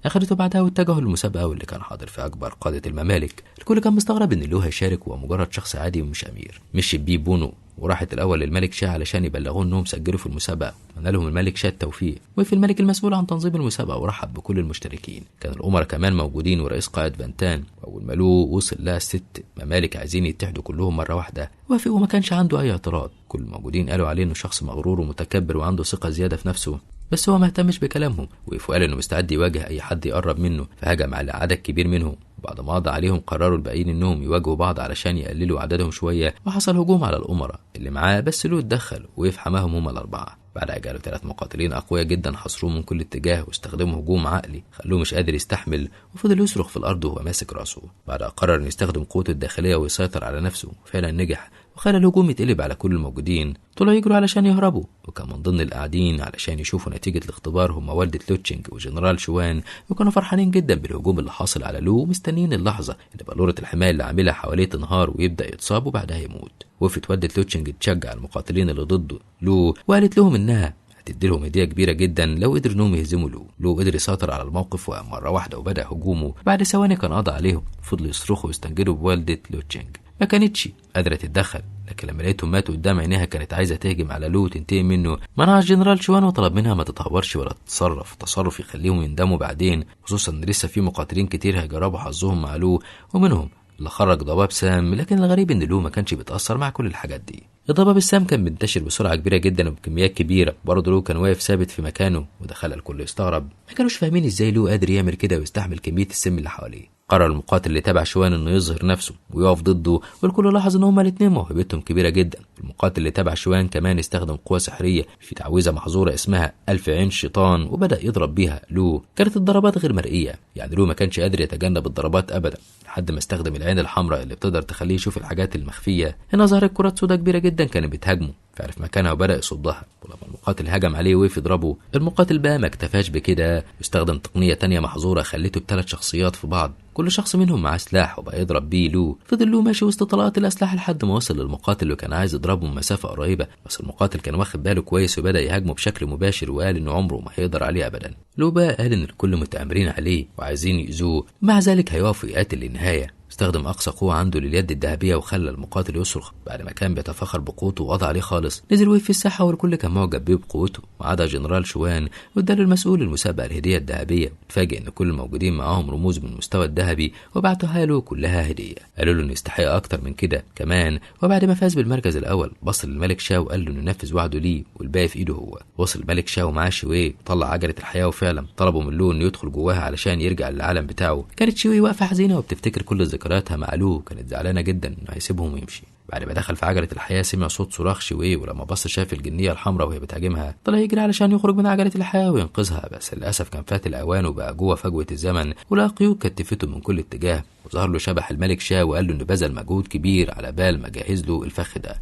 اخدته بعدها واتجهوا للمسابقه واللي كان حاضر في اكبر قاده الممالك. الكل كان مستغرب ان لو هيشارك وهو مجرد شخص عادي ومش امير. مشي بيه بونو وراحت الاول للملك شا علشان يبلغوه انهم سجلوا في المسابقة. اتمنى لهم الملك شا التوفيق. وقف الملك المسؤول عن تنظيم المسابقة ورحب بكل المشتركين. كان الامراء كمان موجودين ورئيس قائد فانتان. واول ما لو وصل لها 6 ممالك عايزين يتحدوا كلهم مرة واحدة، وافق وما كانش عنده اي اعتراض. كل الموجودين قالوا عليه انه شخص مغرور ومتكبر وعنده ثقة زيادة في نفسه، بس هو ما اهتمش بكلامهم، وقف وقال انه مستعد يواجه اي حد يقرب منه، فهجم على عدد كبير منهم. بعد ما قضى عليهم قرروا الباقيين انهم يواجهوا بعض علشان يقللوا عددهم شوية، وحصل هجوم على الامراء اللي معاه، بس لو اتدخل وقف حماهم هما الاربعة. بعدها جاله 3 مقاتلين اقوياء جدا حصروه من كل اتجاه، واستخدموا هجوم عقلي خلوه مش قادر يستحمل، وفضل يصرخ في الارض وهو ماسك راسه. بعدها قرر انه يستخدم قوته الداخلية ويسيطر على نفسه، وفعلا نجح وخلى الهجوم يتقلب على كل الموجودين. طلعوا يجروا علشان يهربوا، وكان من ضمن القاعدين علشان يشوفوا نتيجة الاختبار هم والدة لوتشينج وجنرال شوان، وكانوا فرحانين جدا بالهجوم اللي حاصل على لو، ومستنيين اللحظة اللي بلورة الحماية اللي عاملها حواليه تنهار ويبدأ يتصاب وبعدها يموت. وقفت والدة لوتشينج تشجع المقاتلين اللي ضده لو، وقالت لهم انها هتدي لهم هديه كبيرة جدا لو قدروا انهم يهزموا لو. لو قدر يسيطر على الموقف وقام مرة واحدة وبدا هجومه. بعد ثواني كان قضى عليهم. فضلوا يصرخوا ويستنجدوا بوالده لوتشينج، ما كانتش قادرة تتدخل، لكن لما لقيتهم ماتوا قدام عينيها كانت عايزه تهجم على لو وتنتقم منه. منعها الجنرال شوان وطلب منها ما تتهورش ولا تتصرف تصرف يخليهم يندموا بعدين، خصوصا ان لسه في مقاتلين كتير هيجربوا حظهم مع لو، ومنهم اللي خرج ضباب سام. لكن الغريب ان لو ما كانش بيتاثر مع كل الحاجات دي. الضباب السام كان بينتشر بسرعة كبيرة جدا وبكميات كبيرة، برضه لو كان واقف ثابت في مكانه، وده خلى الكل يستغرب. ما كانوش فاهمين ازاي لو قادر يعمل كده ويستحمل كمية السم اللي حواليه. قرر المقاتل اللي تبع شوان انه يظهر نفسه ويقف ضده، والكل لاحظ ان هما الاثنين موهبتهم كبيرة جدا. المقاتل اللي تبع شوان كمان استخدم قوة سحريه في تعويذه محظورة اسمها 1000 عين شيطان، وبدا يضرب بيها لو. كانت الضربات غير مرئية، يعني لو ما كانش قادر يتجنب الضربات ابدا، لحد ما استخدم العين الحمراء اللي بتقدر تخليه يشوف الحاجات المخفيه. هنا ظهرت كرات سوداء كبيرة جدا كانت بتهاجمه. فعرف مكانها وبدا يصدها، ولما المقاتل هجم عليه وقف يضربه، المقاتل بقى ما اكتفاش بكده واستخدم تقنية تانية محظورة خلته بثلاث شخصيات في بعض، كل شخص منهم معاه سلاح وبقى يضرب بيه لو. فضل لو ماشي وسط طلقات الاسلحة لحد ما وصل للمقاتل اللي كان عايز يضربه من مسافة قريبه، بس المقاتل كان واخد باله كويس وبدا يهاجمه بشكل مباشر وقال انه عمره ما هيقدر عليه ابدا. لو بقى قال ان الكل متآمرين عليه وعايزين يأذوه، مع ذلك هيقف ويقاتل للنهاية. استخدم اقصى قوة عنده لليد الذهبية وخلى المقاتل يصرخ بعد ما كان بيتفاخر بقوته وقضى عليه خالص. نزل وقف في الساحة والكل كان معجب بيه بقوته ما عدا جنرال شوان، واداله المسؤول المسابقة الهدية الذهبية. اتفاجئ ان كل الموجودين معاهم رموز من المستوى الذهبي وبعتوها له كلها هديه، قالوا له انه يستحق اكتر من كده كمان. وبعد ما فاز بالمركز الاول بص للملك شاو وقال له انه ينفذ وعده ليه والباقي في ايده هو. وصل الملك شاو معاه شوي وطلع عجله الحياة، وفعلا طلبوا من لو انه يدخل جواها علشان يرجع للعالم بتاعه. كانت شوي واقفة حزينة وبتفتكر كل ذكرياتها مع لو، كانت زعلانة جدا انه هيسيبهم ويمشي. بعد ما دخل في عجله الحياة سمع صوت صراخ شوي، ولما بص شاف الجنيه الحمراء وهي بتهاجمها، طلع يجري علشان يخرج من عجله الحياة وينقذها، بس للاسف كان فات الاوان وبقى جوه فجوة الزمن، ولقى قيود كتفته من كل اتجاه. وظهر له شبح الملك شا وقال له انه بذل مجهود كبير على بال ما جهز له الفخ ده،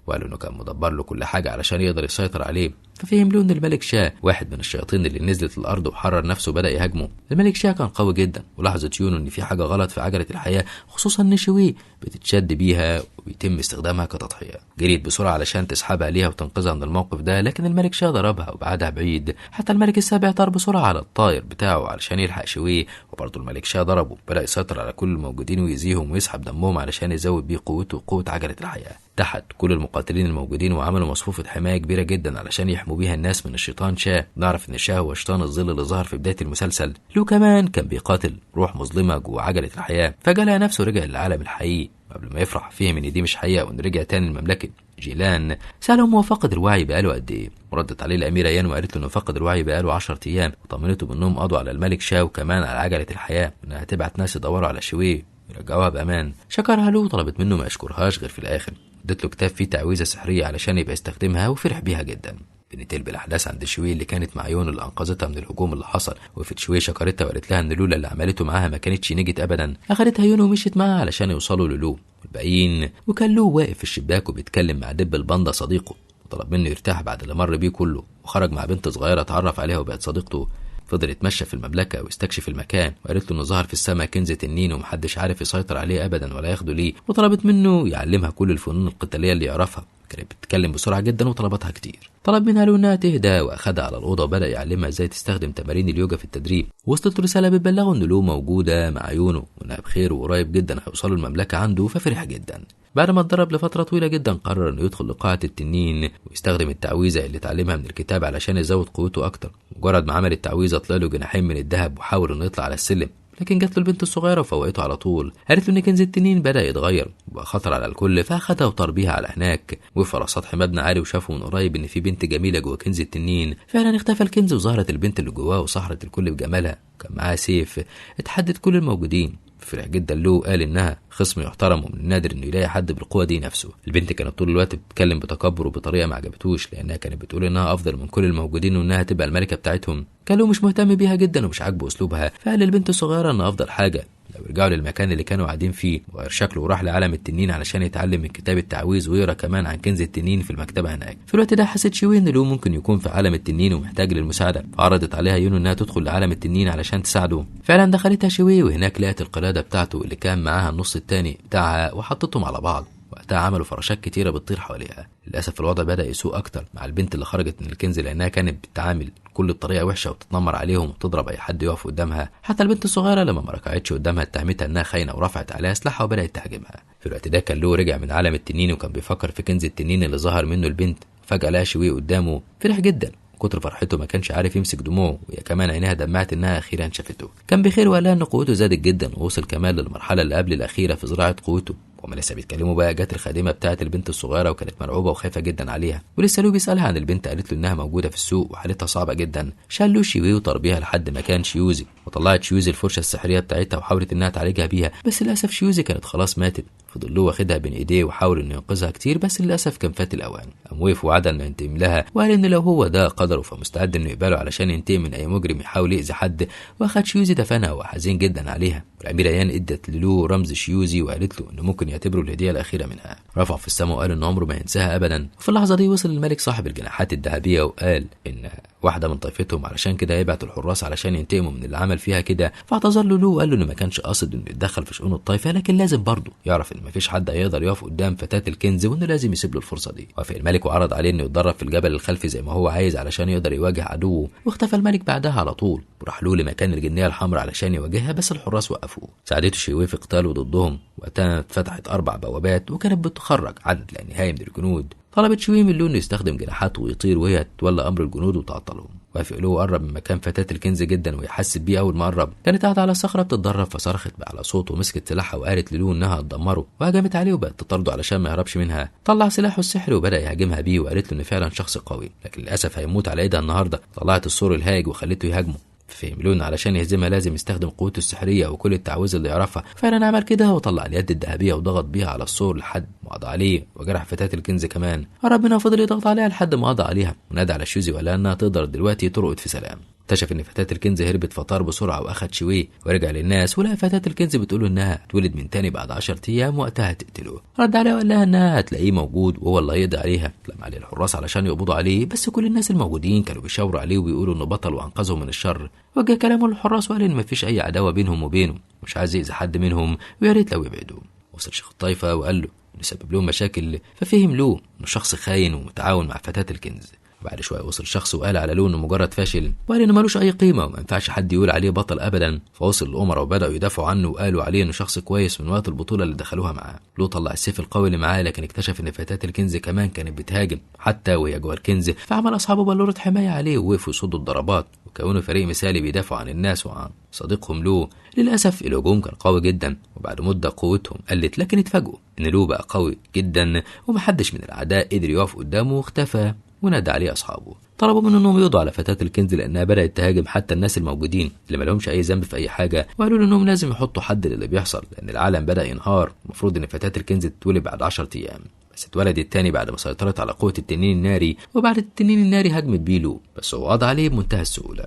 وقال انه كان مدبر له كل حاجة علشان يقدر يسيطر عليه. ففهم له ان الملك شاه واحد من الشياطين اللي نزلت الارض وحرر نفسه وبدا يهاجمه. الملك شاه كان قوي جدا، ولاحظت يونو ان في حاجة غلط في عجله الحياة، خصوصا ان شوي بتتشد بيها وبيتم استخدامها كتضحيه. جريت بسرعة علشان تسحبها ليها وتنقذها من الموقف ده، لكن الملك شاه ضربها وبعدها بعيد. حتى الملك السابع طار بسرعة على الطائر بتاعه علشان يلحق شوي، وبرضه الملك شاه ضربه. بدا يسيطر على كل الموجودين ويزيهم ويسحب دمهم علشان يزود بيه قوته وقوه عجله الحياة. تحت كل المقاتلين الموجودين وعملوا مصفوفة حماية كبيرة جدا علشان يحموا بيها الناس من الشيطان شاه. نعرف ان شاه هو شيطان الظل اللي ظهر في بداية المسلسل. لو كمان كان بيقاتل روح مظلمة جوه عجله الحياة، فجاة نفسه رجع للعالم الحقيقي. قبل ما يفرح فهم ان دي مش حقيقة وان رجع تاني لمملكه جيلان. سألهم هو فقد الوعي بقاله قد ايه؟ ردت عليه الاميرة يان وقالت له انه فقد الوعي بقاله 10 ايام، وطمنته بانهم قضوا على الملك شاه وكمان على عجله الحياة، انها تبعت ناس يدوروا على شوية يرجعوها بامان. شكرها له وطلبت منه ما يشكرهاش غير في الاخر. ادت له كتاب فيه تعويذه سحريه علشان يبقى يستخدمها، وفرح بيها جدا. بنتقل بالاحداث عند شوي اللي كانت مع يون اللي انقذتها من الهجوم اللي حصل. وقفت شوي شكرتها وقالت لها ان لولا اللي عملته معاها ما كانتش نجت ابدا. اخدتها يون ومشيت معاها علشان يوصلوا للو والباقيين. وكان لو واقف في الشباك وبيتكلم مع دب الباندا صديقه، وطلب منه يرتاح بعد اللي مر بيه كله، وخرج مع بنت صغيرة اتعرف عليها وبقت صديقته. فضل يتمشى في المملكة ويستكشف المكان، وقالت له انه ظهر في السماء كنز تنين ومحدش عارف يسيطر عليه ابدا ولا ياخده ليه، وطلبت منه يعلمها كل الفنون القتالية اللي يعرفها. كانت بتتكلم بسرعة جدا وطلبتها كتير. طلب منها لو انها تهدى واخدها على الاوضة وبدا يعلمها ازاي تستخدم تمارين اليوجا في التدريب. وصلت رسالة بتبلغه ان لو موجودة مع عيونه وانها بخير وقريب جدا هيوصلوا المملكة عنده، ففرح جدا. بعد ما اتدرب لفترة طويلة جدا قرر انه يدخل لقاعه التنين ويستخدم التعويذه اللي اتعلمها من الكتاب علشان يزود قوته اكتر. مجرد ما عمل التعويذه طلع له جناحين من الذهب وحاول انه يطلع على السلم، لكن جات له البنت الصغيرة وفوقته على طول. قالت له ان كنز التنين بدا يتغير وبقى خطر على الكل، فاخدها وطار بيها على هناك. وقف على سطح مبنى عالي وشافوا من قريب ان في بنت جميلة جوه كنز التنين. فعلا اختفى الكنز وظهرت البنت اللي جواه وسحرت الكل بجمالها. كان معاها سيف اتحدت كل الموجودين. فرح جدا له قال انها خصم يحترم ومن النادر انه يلاقي حد بالقوة دي نفسه. البنت كانت طول الوقت بتتكلم بتكبر وبطريقة ما عجبتوش، لانها كانت بتقول انها افضل من كل الموجودين وانها تبقى الملكة بتاعتهم. كان له مش مهتم بيها جدا ومش عاجبه اسلوبها، فقال للبنت الصغيرة ان افضل حاجة لو رجعوا للمكان اللي كانوا قاعدين فيه. وغير شكله وراح لعالم التنين علشان يتعلم من كتاب التعويذ ويقرا كمان عن كنز التنين في المكتبة هناك. في الوقت ده حست شوي ان لو ممكن يكون في عالم التنين ومحتاج للمساعدة، فعرضت عليها يونو انها تدخل لعالم التنين علشان تساعده. فعلا دخلتها شوي وهناك لقت القلادة بتاعته اللي كان معاها النص التاني بتاعها وحطتهم على بعض. وقتها عملوا فراشات كتيرة بتطير حواليها. للاسف الوضع بدا يسوء اكتر مع البنت اللي خرجت من الكنز، لانها كانت بتتعامل كل بطريقة وحشة وتتنمر عليهم وتضرب اي حد يقف قدامها. حتى البنت الصغيرة لما ما ركعتش قدامها اتهمتها انها خاينه ورفعت عليها سلاحها وبدات تهاجمها. في الوقت ده كان لو رجع من عالم التنين وكان بيفكر في كنز التنين اللي ظهر منه البنت. فجاة لقى شوي قدامه، فرح جدا كتر فرحته ما كانش عارف يمسك دموعه، وهي كمان عينيها دمعت انها اخيرا شافته. كان بخير وقال لها ان قوته زادت جدا ووصل كمان للمرحلة اللي قبل الاخيرة في زراعة قوته. وما لسه بيتكلموا بقى جت الخادمة بتاعه البنت الصغيرة وكانت مرعوبه وخايفة جدا عليها، ولسه لو بيسالها عن البنت قالت له انها موجودة في السوق وحالتها صعبة جدا. شال له شيوي وطار بيها لحد مكان شيوزي، وطلعت شيوزي الفرشة السحريه بتاعتها وحاولت انها تعالجها بيها، بس للاسف شيوزي كانت خلاص ماتت. فضل له واخدها بين ايديه وحاول انه ينقذها كتير، بس للاسف كان فات الاوان. قام وقف وعد انه ينتقم لها، وقال ان لو هو ده قدره فمستعد انه يقبله علشان ينتقم من اي مجرم يحاول يأذي حد. واخد شيوزي دفنها وحزين جدا عليها. والاميره يان ادت للو رمز شيوزي وقالت له انه ممكن يعتبره الهدية الاخيرة منها. رفع في السماء وقال انه عمره ما ينساها ابدا. وفي اللحظة دي وصل الملك صاحب الجناحات الذهبية وقال ان واحدة من طائفتهم علشان كده هيبعت الحراس علشان ينتقموا من اللي عمل فيها كده. فاعتذر له لو وقال له انه ما كانش قاصد انه يتدخل في شؤون الطائفة، لكن لازم برضه يعرف ان مفيش حد هيقدر يقف قدام فتاة الكنز وانه لازم يسيب له الفرصة دي. وافق الملك وعرض عليه انه يتدرب في الجبل الخلفي زي ما هو عايز علشان يقدر يواجه عدوه. واختفى الملك بعدها على طول وراح له لمكان الجنيه الحمراء علشان يواجهها، بس الحراس وقفوه. ساعدته شيوي في قتاله ضدهم. وقتها اتفتحت 4 بوابات وكانت بتخرج عدد لا نهائي من الجنود. طلبت شوي من لو انه يستخدم جناحاته ويطير وهي تتولى امر الجنود وتعطلهم. وافق له وقرب من مكان فتاة الكنز جدا ويحس بيه. اول ما قرب كانت قاعدة على الصخرة بتتدرب، فصرخت بأعلى صوت ومسكت سلاحها وقالت للو انها هتدمره، وهجمت عليه وبقت تطارده علشان ما يهربش منها. طلع سلاحه السحري وبدا يهاجمها بيه وقالت له انه فعلا شخص قوي، لكن للاسف هيموت على ايدها النهارده. طلعت السور الهائج وخلته يهاجمه. فهم لون علشان يهزمها لازم يستخدم قوته السحريه وكل التعويذه اللي يعرفها. فعلا عمل كده وطلع اليد الذهبية وضغط بيها على السور لحد ما قضى عليه وجرح فتاة الكنز كمان. قرب منها وفضل يضغط عليها لحد ما قضى عليها، ونادى على شوزي وقال انها تقدر دلوقتي ترقد في سلام. اكتشف ان فتاة الكنز هربت فطار بسرعة واخد شوية ورجع للناس، ولقى فتاة الكنز بتقول انها هتولد من تاني بعد 10 ايام وقتها هتقتله. رد عليها وقال لها انها هتلاقيه موجود وهو اللي هيقضي عليها. لما عليه الحراس علشان يقبضوا عليه، بس كل الناس الموجودين كانوا بيشاوروا عليه وبيقولوا انه بطل وانقذهم من الشر. وجه كلامه للحراس وقال ان مفيش اي عداوة بينهم وبينه، مش عايز يأذي حد منهم ويا ريت لو يبعدوا. وصل شيخ الطائفة وقال له انه سبب لهم مشاكل، ففهم له انه شخص خاين ومتعاون مع فتاة الكنز. بعد شوية وصل شخص وقال على لونه مجرد فاشل، وقال انه ملوش اي قيمة وما ينفعش حد يقول عليه بطل ابدا. فوصل الامراء وبداوا يدافعوا عنه وقالوا عليه انه شخص كويس من وقت البطولة اللي دخلوها معاه. لو طلع السيف القوي اللي معاه، لكن اكتشف ان فتاة الكنز كمان كانت بتهاجم حتى وهي جوه الكنز، فعمل اصحابه بلوره حماية عليه ووقفوا يصدوا الضربات وكونوا فريق مثالي بيدافعوا عن الناس وعن صديقهم لو. للاسف الهجوم كان قوي جدا، وبعد مده قوتهم قلت، لكن اتفاجئوا ان لو بقى قوي جدا ومحدش من الاعداء قدر يقف قدامه واختفى. ونادى عليه اصحابه، طلبوا منه انهم يقضوا على فتاة الكنز لانها بدات تهاجم حتى الناس الموجودين اللي ما لهمش اي ذنب في اي حاجة، وقالوا له انهم لازم يحطوا حد للي بيحصل لان العالم بدا ينهار. المفروض ان فتاة الكنز تتولد بعد 10 ايام، بس اتولدت تاني بعد ما سيطرت على قوة التنين الناري، وبعد التنين الناري هجمت بيلو، بس هو قضى عليه بمنتهى السهولة.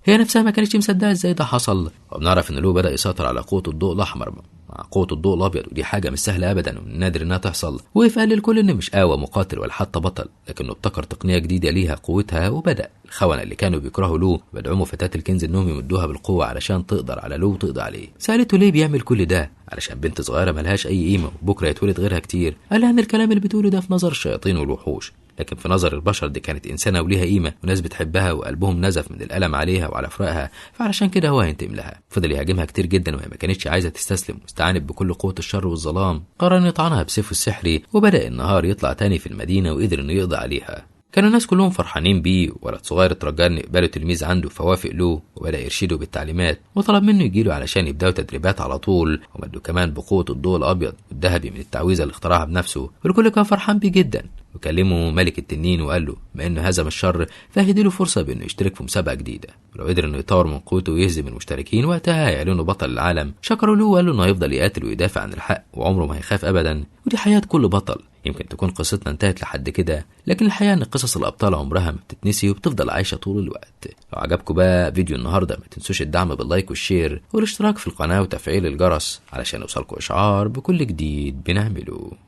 هي نفسها ما كانتش مصدقه ازاي ده حصل. وبنعرف ان لو بدا يسيطر على قوة الضوء الاحمر مع قوة الضوء الابيض، ودي حاجة مش سهلة ابدا ومن النادر انها تحصل. وقف قال للكل انه مش قوي مقاتل ولا حتى بطل، لكنه ابتكر تقنية جديدة ليها قوتها. وبدا الخونة اللي كانوا بيكرهوا لو بدعموا فتاة الكنز انهم يمدوها بالقوة علشان تقدر على لو وتقضي عليه. سالته ليه بيعمل كل ده؟ علشان بنت صغيرة ملهاش اي قيمة وبكره يتولد غيرها كتير. قال لها ان الكلام اللي بتقوله ده في نظر الشياطين والوحوش، لكن في نظر البشر دي كانت إنسانة وليها قيمة وناس بتحبها وقلبهم نزف من الألم عليها وعلى فراقها، فعلشان كده هو هينتقم لها. فضل يهاجمها كتير جدا وهي ما كانتش عايزة تستسلم، واستعانت بكل قوة الشر والظلام. قرر إنه يطعنها بسيفه السحري، وبدأ النهار يطلع تاني في المدينة وقدر إنه يقضي عليها. كانوا الناس كلهم فرحانين بيه، ولد صغير اترجاه انه يقبله تلميذ عنده فوافق له وبدا يرشده بالتعليمات وطلب منه يجيله علشان يبداوا تدريبات على طول، ومده كمان بقوة الضوء الابيض والذهبي من التعويذه اللي اخترعها بنفسه، والكل كان فرحان بيه جدا. وكلمه ملك التنين وقال له بما انه هزم الشر فهدي فرصة بانه يشترك في مسابقة جديدة، ولو قدر انه يطور من قوته ويهزم المشتركين وقتها هيعلنوا بطل العالم. شكروا له وقال له انه هيفضل يقاتل ويدافع عن الحق وعمره ما هيخاف ابدا، ودي حياة كل بطل. يمكن تكون قصتنا انتهت لحد كده، لكن الحقيقة ان قصص الابطال عمرها ما بتتنسي وبتفضل عايشه طول الوقت. لو عجبكم بقى فيديو النهارده ما تنسوش الدعم بال like وال share والاشتراك في القناة وتفعيل الجرس علشان يوصلكم اشعار بكل جديد بنعمله.